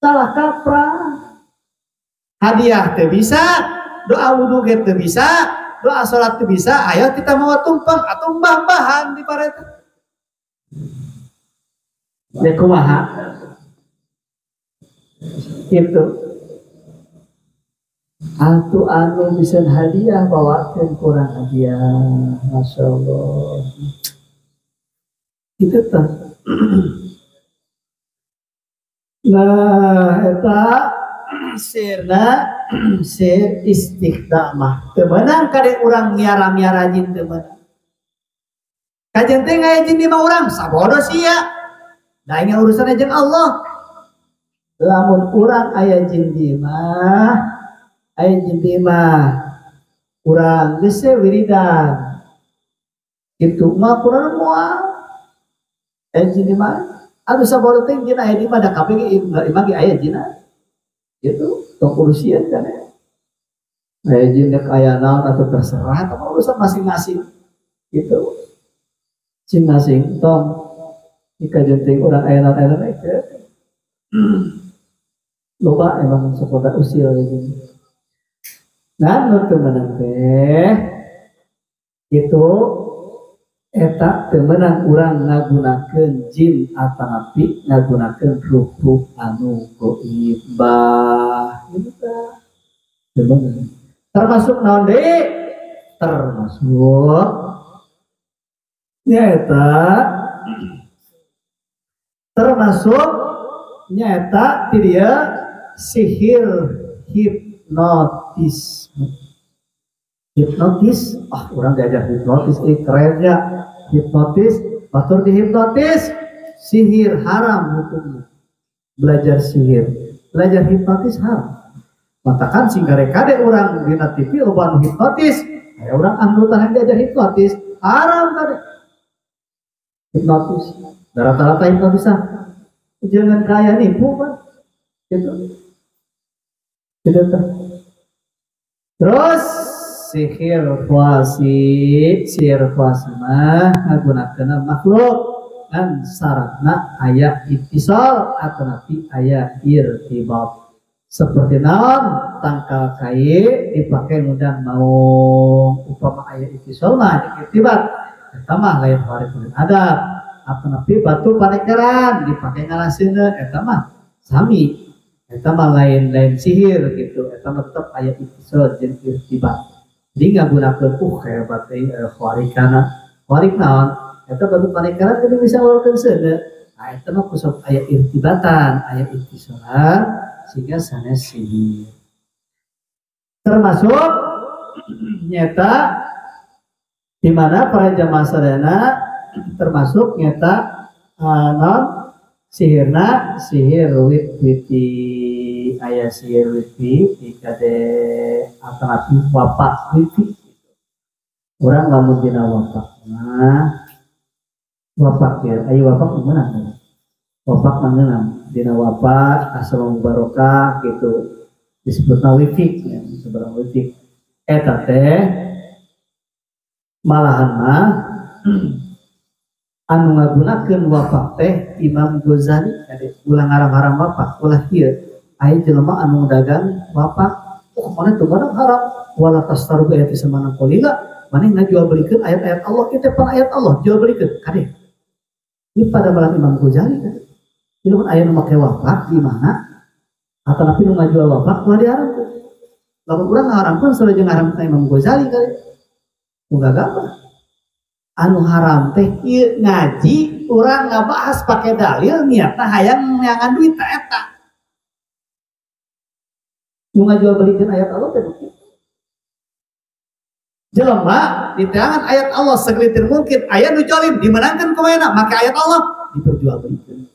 A: salah kaprah. Hadiah teu bisa, doa wudu ge teu bisa, doa salat teu bisa, ayo kita mawa tumpeng atuh mbah-mbahan di pare teh. Ya kumaha? Kitu. Atuh anu bisa hadiah bawakeun kurang hadiah, Masya Allah. Itu tah. Nah, eta sirna sir istikdamah. Teu meunang kade urang miara-miara jin teu meunang. Kajen teh ngaya jin di mah urang sabodo sia. Da ingat urusanna jeung Allah. Lamun urang aya jin di mah, aya jin di mah urang geus wiridan. Kitu mah kurang moal. Aya jin di mah atuh sabodo teh jin aya di mah da kabeh ge imah ge aya jinna. Gitu, tong urusian kan ya. Aya jin dek aya naon atau terserah atau urusan masing-masing. Gitu. Masing-masing tong jika jenting urang aya naon-aya itu. Loba emang sok usil gini. Nah, nu teu meunang teh kitu eta teu meunang urang ngagunakeun jin atanapi ngagunakeun ruh-ruh anu goib bah gitu tah. Teu meunang. Termasuk naon deui? Termasuk nyaeta termasuk nyaeta ti dieu sihir hipnotis. Hipnotis, orang diajar hipnotis, kerennya hipnotis, batur dihipnotis, sihir haram hukumnya. Belajar sihir, belajar hipnotis haram. Matakan singkare kade orang dina TV loba nu hipnotis, aya urang anggota yang diajar hipnotis, haram kade. Hipnotis, rata-rata hipnotisan. Jangan kaya nipu kan, gitu. Gitu tuh. Terus sihir kuasi, sihir kuasi mah ngagunakeun makhluk ngan syaratna aya ittisal atanapi aya irtibat. Seperti naon tangkal kai dipake ngundang maung upama aya ittisal mah irtibat eta mah lain waripun adab. Atanapi batu panekeran dipake ngalaseuna eta mah sami. Eta mah lain-lain sihir gitu, eta mah tetep aya ittisal jeung irtibat. Jadi ngagunakeun hebat euy khawarikana. Khawarik naon? Eta batu panekeran kudu bisa ngeluarkeun seuneu. Nah eta mah kusab aya irtibatan, aya ittisalan sehingga sanes sihir. Termasuk nyata di mana para jamaah sadayana termasuk nyata naon sihirna sihir wit-witi aya sihir wit-witi kade alternatif bapak witi Urang lamun dina wapak mah wapak ya, ayo wapak meunang. Wapak meunang dina wapak asal mubarokah gitu disebutna wifik ya, seberang wifik. Eta teh malahan mah anu ngagunakeun wapak teh Imam Ghazali kade ulah ngaram-haram wapak ulah kieu aya jelema anu dagang wapak oh mana teu barang haram wala tastaru bi ayati samana qalila maneh ngajual belikeun ayat-ayat Allah ieu teh pan ayat Allah jual belikeun kade ieu pada malah Imam Ghazali kade ieu mun aya nu make wapak di mana atanapi nu ngajual wapak ulah diharamkeun lamun urang ngaharamkeun sareng ngaharamkeun Imam Ghazali kade nu gagabah anu haram teh ieu ngaji urang ngabahas pake dalil niatna hayang neangan duit ta eta nu ngajual belikeun ayat Allah teh kitu jelema diteangan ayat Allah segelitir mungkin aya nu jolim dimenangkeun kumaha make ayat Allah diperjualbelikeun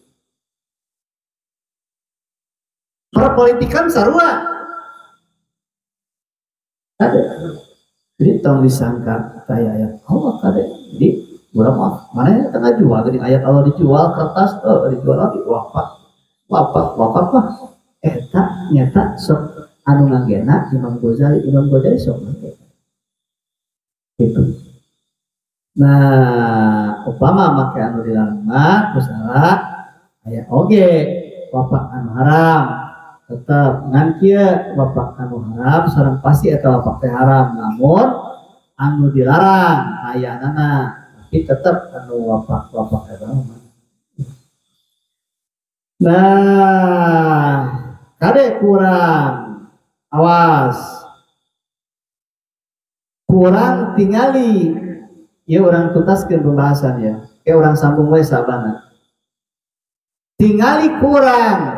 A: perpolitikan sarua ada. Jadi tong disangka kaya ayat Allah kade. Jadi urang mah mana tengah jual geuning ayat Allah dijual kertas dijual lagi wapak. Wapak wapak mah eta nyata sok anu nganggena Imam Ghazali sok ngangge. Gitu. Nah, upama make anu dilarang mah kusara aya oge wapak anu haram. Tetap ngan kieu wapak anu haram sareng pasti eta wapak teh haram namun anu dilarang ayanana tapi tetap anu wapak-wapak eta mah. Nah, kade kurang awas kurang tingali ieu urang tuntaskeun pembahasan ya ke urang sambung we sabana tingali kurang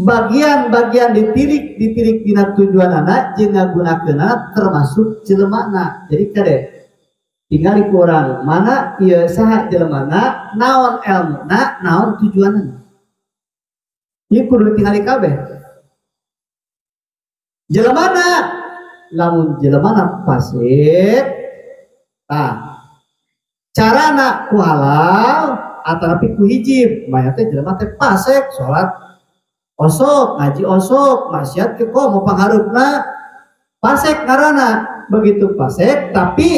A: bagian-bagian ditilik dina tujuan anak jeung ngagunakeunana termasuk jelemana. Jadi kade tingali kurang mana ieu saha jelemana naon elmuna naon tujuanana ieu kudu ditingali kabeh jelemana lamun jelemana fasik tah carana ku halal atanapi ku hijib maya teh jelema teh fasik salat osok, ngaji osok, maksiat ke kok mau pangharupna pasek karena begitu pasek tapi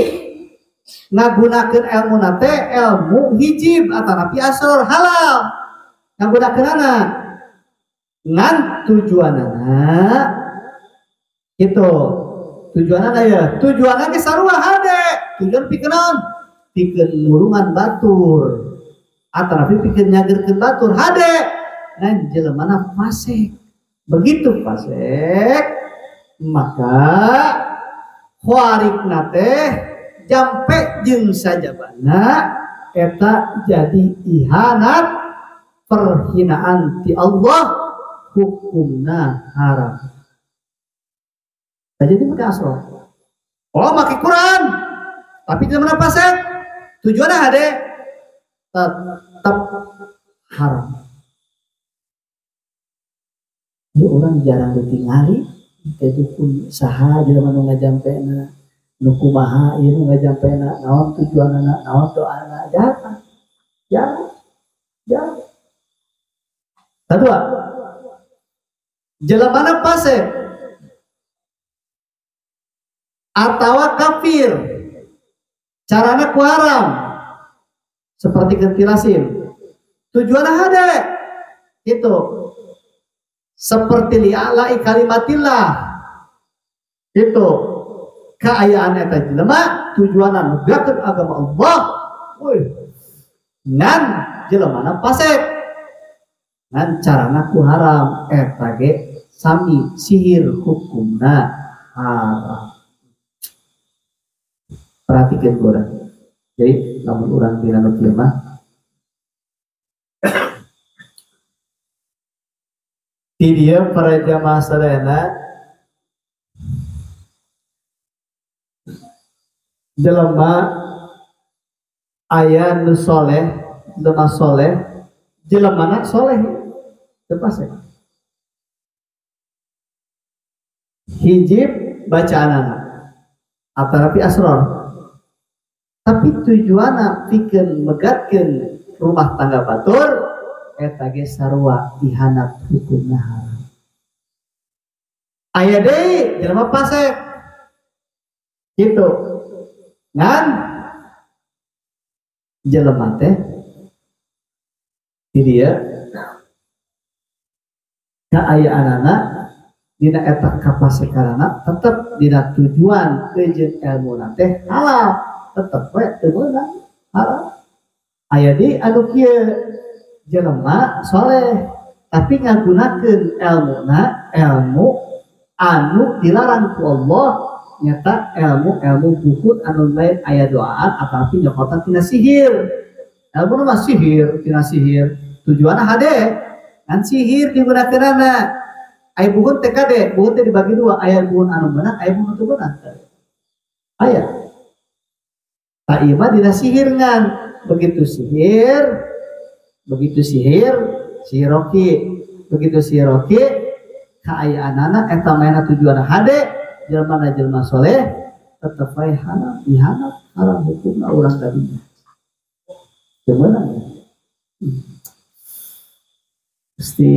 A: ngagunakeun ilmu nate ilmu hijib atanapi asror halal ngagunakeunana ngan tujuanana itu tujuanana ya tujuanana ge sarua hade tujuan pikeun naon pikeun nulungan batur atanapi pikeun nyagerkeun batur hade ngan jelemana fasik begitu fasik maka khawarikna teh jampe jeung sajabana eta jadi ihanat perhinaan ti Allah hukumna haram. Jadi make asro oh make Quran tapi jelemana fasik tujuanna hade tetap haram. Ini orang jarang ditingali, teh dukun saha jelema nu ngajampena, nu kumaha ieu nu ngajampena, naon tujuanana, naon doana, jarang. Jarang. Jarang. Kedua, jelemana fasik atawa kafir, carana ku haram seperti kentilasim. Tujuanna hade gitu. Seperti li'ala'i kalimatillah itu kaayaan eta jelema tujuanna nugakeun agama Allah woi ngan jelemana fasik ngan carana ku haram eta ge sami sihir hukumna haram. Perhatikan urang. Jadi lamun urang dina nu kieu mah di dia para jamaah sadayana jelema aya nu soleh jelema soleh jelemana soleh teu pasek hijib bacaanana Atanapi asror. Tapi tujuanna pikeun megatkeun rumah tangga batur eta ge sarua dihandap hukumna haram. Aya deui jelema fasik. Gitu. Ngan jelema teh di dia kaayaanana dina eta kapasikarana tetep dina tujuan jeung ilmuna teh halal tetep we teu meunang halal. Aya deui anu kieu jelema soleh tapi ngagunakeun elmuna elmu anu dilarang ku Allah nyata elmu-elmu buhut anu lain aya doaan atapi nyokotan tina sihir. Elmu mah sihir tina sihir tujuanna hade ngan sihir digunakeunana. Aya buhut teh kade, buhut teh dibagi dua, aya buhut anu meunang, aya buhut anu meunang. Aya. Ta ieu mah dina sihir ngan, begitu sihir, siroki, begitu siroki kaayaanana eta maena tujuanna hade, jelema jelema soleh tetep wae haram, dihanap haram hukumna urang tadinya. Teu meunang. Gusti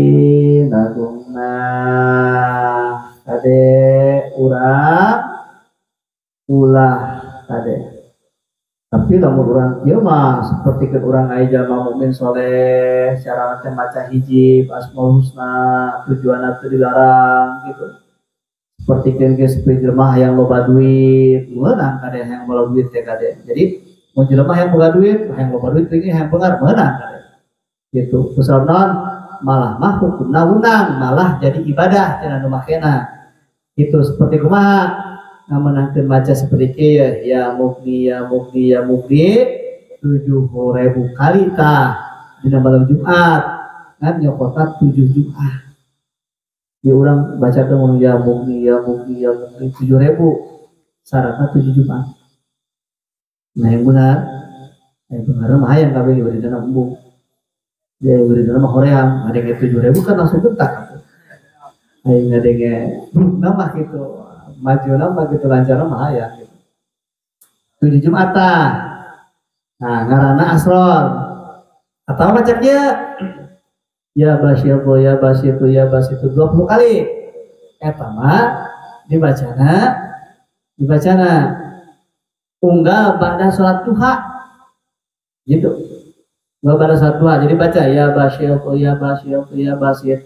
A: nagungna kade urang ulah kade. Tapi lamun urang kieu mah sapertikeun urang aya jalma mukmin soleh cara teh maca hijib asmaul husna tujuanna teu dilarang gitu. Sapertikeun ge seperti jelema hayang loba duit, meunang kade hayang loba duit teh kade. Jadi mun jelema hayang boga duit, hayang loba duit teh hayang beungar meunang kade. Gitu. Kusabab naon? Malah mah hukumna unang, malah jadi ibadah cenah nu makena. Itu seperti kumaha ngamenangkeun maca seperti kieu ya mukni ya mukni ya mukni 7.000 kali tah dina malam Jumat ngan nyokota 7 Jumat. Ya urang baca teh mun ya mukni ya mukni ya mukni 7.000 syaratna 7 Jumat. Nah yang benar mah hayang kabeh diberi embung. Dia wiridana mah hoream, ngadenge 7.000 kan langsung gentak. Ayo ngadenge nama gitu, maju nama gitu, lancar mah hayang gitu. 7 Jumat. Nah, ngaranna asror. Atau bacanya ya basyitu ya basyitu ya basyitu 20 kali. Eta mah dibacana unggal ba'da salat duha. Gitu. Pada saat dua, jadi baca ya basyitu ya basyitu ya basyit.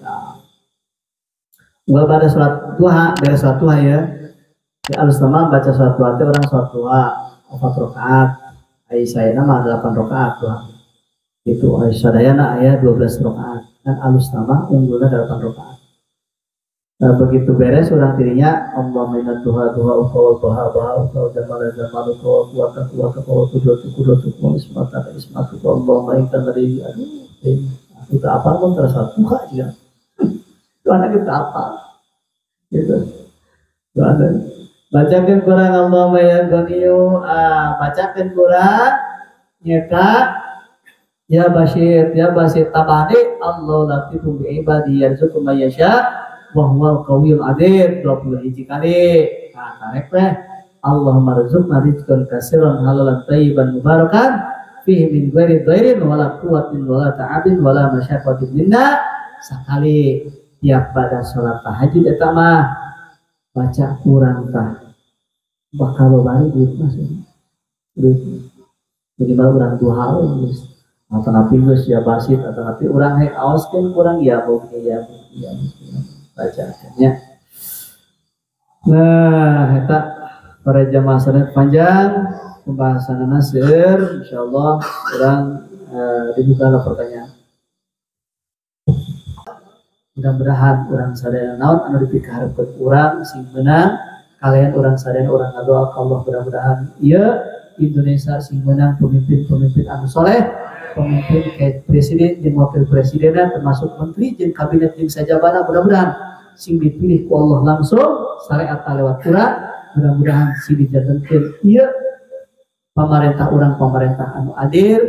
A: Gua pada sholat duha, beres sholat duha ya. Ya alus nama baca sholat duha itu orang sholat duha 4 rakaat. Aisyah nama 8 rakaat duha. Itu Aisyah dayana ayat 12 rakaat. Dan alus nama unggulnya 8 rakaat. Nah, begitu beres orang dirinya Allahumma inna duha duha uka wa duha duha uka jamal jamal uka wa kuwata kuwata wa kudratu kudratu wa ismata ismatu Allahumma inna ngeri aduh aku tak apa pun terasa duha juga. Itu anak kita apa gitu. Bacakan Quran Allahumma ya Ghaniyu, bacakan Quran nyata ya Basyir ya Basyir tabani Allah latifu bi ibadi yarzuqu may yasha wa huwal qawiyul aziz 21 kali. Nah, tarik teh Allahumma rzuqna rizqan katsiran halalan thayyiban mubarakan fihi min ghairi dhairin wala quwwatin wala ta'abin wala masyaqqatin minna. Sekali tiap pada salat tahajud eta mah baca kurang tah bakal bari duit mah minimal urang duha we geus atau napi geus ya basit atau napi urang hek aoskeun kurang ya beuki ya ya bacaannya. Nah, eta para jamaah sadaya panjang pembahasanna seueur, insyaallah urang dibuka pertanyaan. Mudah-mudahan urang sadaya naon anu dipikaharepkeun urang sing meunang, kalian urang sadaya urang ngadoa ka Allah mudah-mudahan ieu Indonesia sing meunang pemimpin-pemimpin anu soleh, pemimpin kayak presiden jeung wakil presidenna termasuk menteri jeung kabinet jeung sajabana mudah-mudahan sing dipilih ku Allah langsung syariat lewat urang, mudah-mudahan sing dijantenkeun ieu pamarentah urang pamarentah anu adil,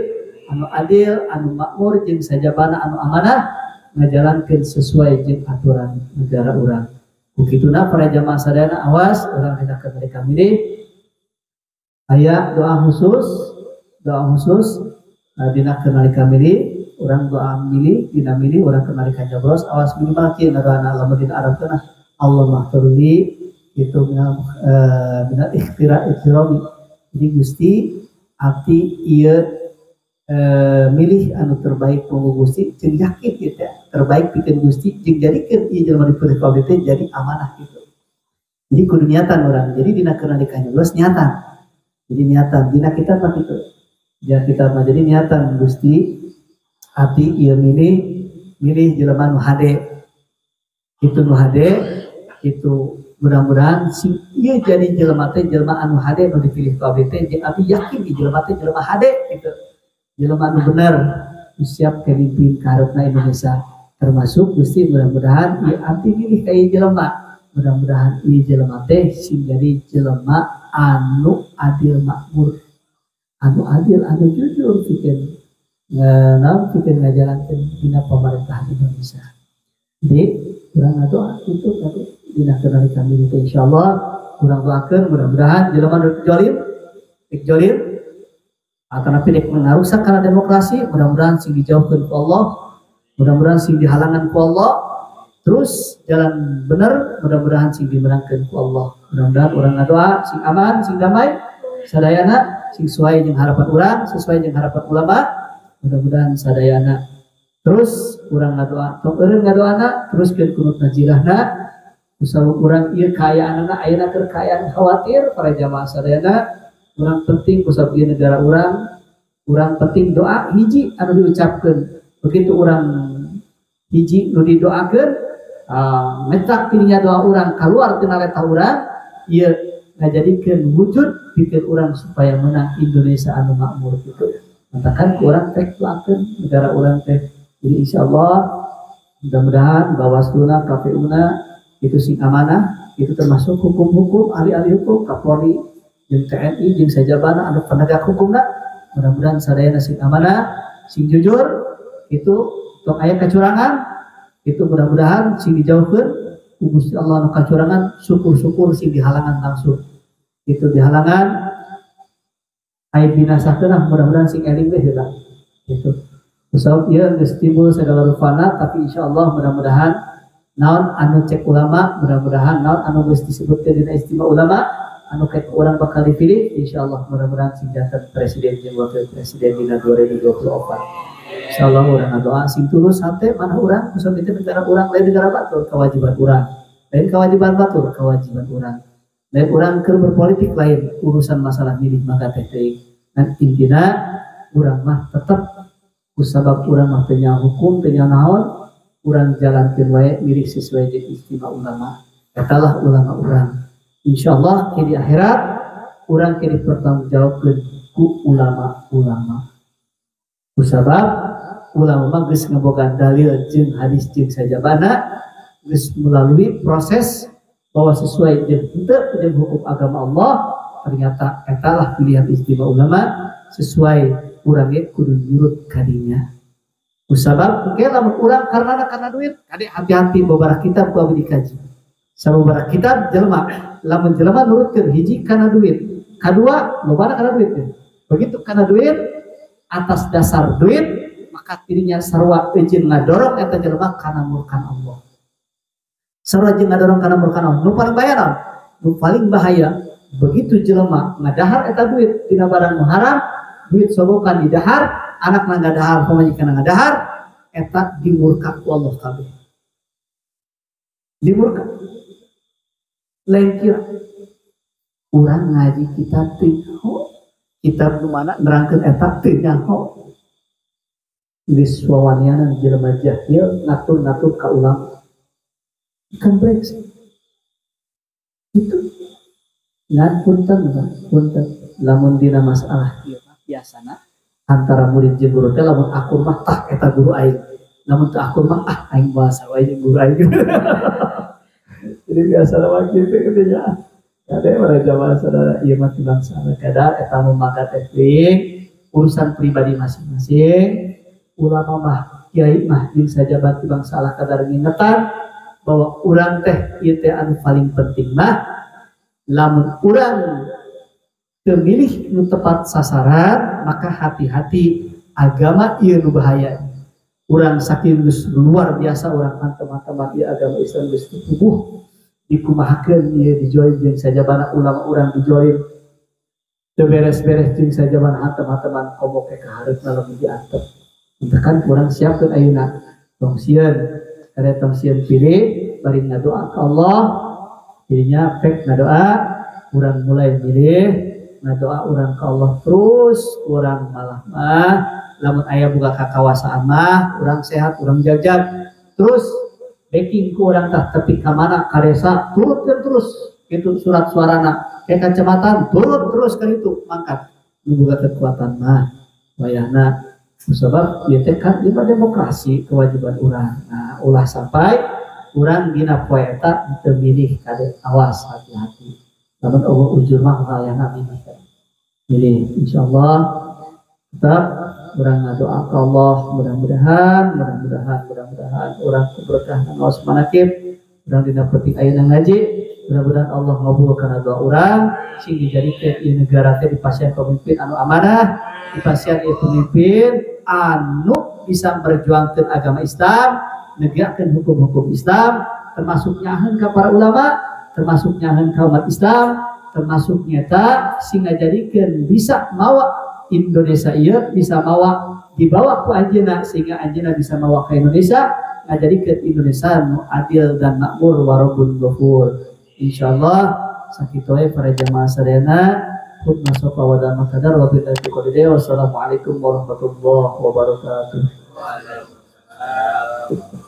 A: anu makmur jeung sajabana anu amanah ngajalankeun sesuai jeung aturan negara urang. Ku kituna para jamaah sadayana awas urang dina mereka milih Aya doa khusus dina kenalika milih urang doa milih dina milih urang kenalika nyoblos awas minimal kieu ngadoana lamun dina Arab teh Allah mahturli itu minal ikhtira ikhtirami. Jadi Gusti abdi ieu milih anu terbaik monggo Gusti jeung yakin ieu teh terbaik pikeun Gusti jeung jadikeun ieu jelema dipilih ku abdi teh jadi amanah gitu. Jadi kudu niatan urang. Jadi dina kenalika nyoblos niatan. Jadi niatan dina kitab mah kitu. Dina kitab mah jadi niatan Gusti abdi ieu milih jelema nu hade. Kitu nu hade kitu mudah-mudahan sing ieu jadi jelema teh jelema anu hade nu dipilih ku abdi teh jeung abdi yakin ieu jelema teh jelema hade kitu. Jelema anu bener siap kemimpin kaharepna Indonesia. Termasuk Gusti mudah-mudahan ieu abdi milih ka ieu jelema. Mudah-mudahan ieu jelema teh sing jadi jelema anu adil makmur, anu adil, anu jujur pikeun naon pikeun ngajalankeun dina pemerintahan Indonesia. Jadi urang ngadoa itu tadi dina kenalika milih teh insyaallah urang doakeun mudah-mudahan jelema nu jolim, dek jolim atanapi dek ngarusak kana demokrasi, mudah-mudahan sing dijauhkeun ku Allah, mudah-mudahan sing dihalangan ku Allah. Terus jalan bener, mudah-mudahan sing dimenangkeun ku Allah. Mudah-mudahan urang ngadoa sing aman, sing damai, sadayana sing sesuai jeung harapan urang, sesuai jeung harapan ulama. Mudah-mudahan sadayana terus urang ngadoa, tong eureun ngadoana, teruskeun kunut najilahna. Usaha urang ieu kaayaanana ayeuna keur kaayaan khawatir para jamaah sadayana. Urang penting kusabab ieu negara urang, urang penting doa hiji anu diucapkeun. Begitu urang hiji nu didoakeun mencak tininya doa urang keluar tina letah urang ieu ngajadikeun wujud pikeun urang supaya menang Indonesia anu makmur kitu. Matakan ku urang teh doakeun negara urang teh. Jadi insyaallah mudah-mudahan Bawaslu-na, KPU-na itu sing amanah, itu termasuk hukum-hukum ahli-ahli hukum Kapolri jeung TNI jeung sajabana anu penegak hukumna mudah-mudahan sadayana sing amanah, sing jujur itu tong aya kecurangan itu mudah-mudahan sing dijauhkeun ku Gusti Allah anu kacurangan, syukur-syukur sing dihalangan langsung itu dihalangan aya binasakeun mudah-mudahan sing eling teh heula gitu. Kusabab ieu geus timbul segala rupana tapi insyaallah mudah-mudahan naon anu cek ulama, mudah-mudahan naon anu geus disebutkeun dina istimewa ulama anu kayak urang bakal dipilih insyaallah mudah-mudahan sing janten presiden jeung wakil presiden dina 2024. Insyaallah urang ngadoa sing tulus hate mana urang kusabab itu negara urang lain negara batur kewajiban urang. Lain kewajiban batur kewajiban urang. Lain urang keur berpolitik lain urusan masalah milih maka teh teuing. Dan intina urang mah tetep kusabab urang mah teu nyaho hukum teu nyaho naon urang jalankeun wae milih sesuai jeung istimewa ulama. Eta lah ulama urang. Insyaallah ke di akhirat urang ke dipertanggungjawabkeun ku ulama-ulama. Kusabab ulama mah geus ngabogaan dalil jeung hadis jeung sajabana geus melalui proses bahwa sesuai jeung henteu jeung hukum agama Allah ternyata eta lah pilihan istimewa ulama sesuai urang ge kudu nurut kadinya. Kusabab engke lamun urang karena duit kade hati-hati babara kitab ku abdi dikaji. Sababara kitab jelema lamun jelema nurutkeun hiji kana duit, kadua lobana kana duit. Begitu kana duit atas dasar duit maka dirinya sarua eujeun ngadorong eta jelema kana murkan Allah. Sarua jeung ngadorong kana murkan Allah. Nu paling bahaya naon? Nu paling bahaya begitu jelema ngadahar eta duit tina barang nu haram, duit sogokan didahar, anakna ngadahar, pamajikanna ngadahar, eta dimurka ku Allah kabeh. Dimurka. Lain kira urang ngaji kitab teu nyaho, kitab nu mana nerangkeun eta teu nyaho. Geus wawanianan jelema jahil ngatur-ngatur ka ulama. Kan brengsek. Itu ngan punten punten lamun dina masalah ieu mah biasana antara murid jeung guru teh lamun akur mah tah eta guru aing, lamun teu akur mah ah aing bahasa wae jeung guru aing. Jadi biasa mah kitu kitu nya. Kade para jamaah saudara ieu mah tibang salah kadar eta mah teh urusan pribadi masing-masing. Ulama mah kiai mah jeung sajabat tibang salah kadar ngingetan bahwa urang teh ieu teh anu paling penting mah lamun urang
C: Teu milih nu tepat sasaran, maka hati-hati agama ieu nu bahaya. Urang saking geus luar biasa urang teman-teman ieu agama Islam geus tubuh dikumahakeun ieu dijoin jeung sajabana ulama urang dijoin teu beres-beres jeung sajabana teman-teman komo ke kahareupna lamun diantep. Kan kurang siapkeun ayeuna tong sieun kade tong sieun pilih bari ngadoa ka Allah dirinya pek ngadoa urang mulai milih ngadoa urang ka Allah terus urang malah mah lamun aya buka kakawasaan mah urang sehat urang jagjag terus backing ku urang tah tepi ka mana ka desa turutkeun terus kitu surat suarana ke kecamatan turut terus ka ditu mangkat nu boga kekuatan mah wayahna sebab ieu teh kan ieu demokrasi kewajiban urang. Nah ulah sampai urang dina poe eta teu milih kade awas hati-hati lamun eueuh ujur mah wayahna milih milih insyaallah tetap urang ngadoa ka Allah mudah-mudahan mudah-mudahan mudah-mudahan urang berkah ngaos manakib urang dina penting ayeuna ngaji mudah-mudahan Allah ngabulkeun doa urang sing dijadikeun ieu negara teh dipasihan pemimpin anu amanah dipasihan ieu pemimpin anu bisa memperjuangkan agama Islam negakkeun hukum-hukum Islam termasuk nyaheun ka para ulama termasuk nyaheun ka umat Islam termasuk nyata sing ngajadikeun bisa mawa Indonesia ieu bisa mawa dibawa ku anjeunna sehingga anjeunna bisa mawa ka Indonesia ngajadikeun Indonesia nu adil dan makmur warabun ghafur. Insyaallah sakitu we para jamaah sadayana hukma sofa wa dama kadar wa billahi taufiq. Wassalamualaikum warahmatullahi wabarakatuh.
A: Waalaikumsalam.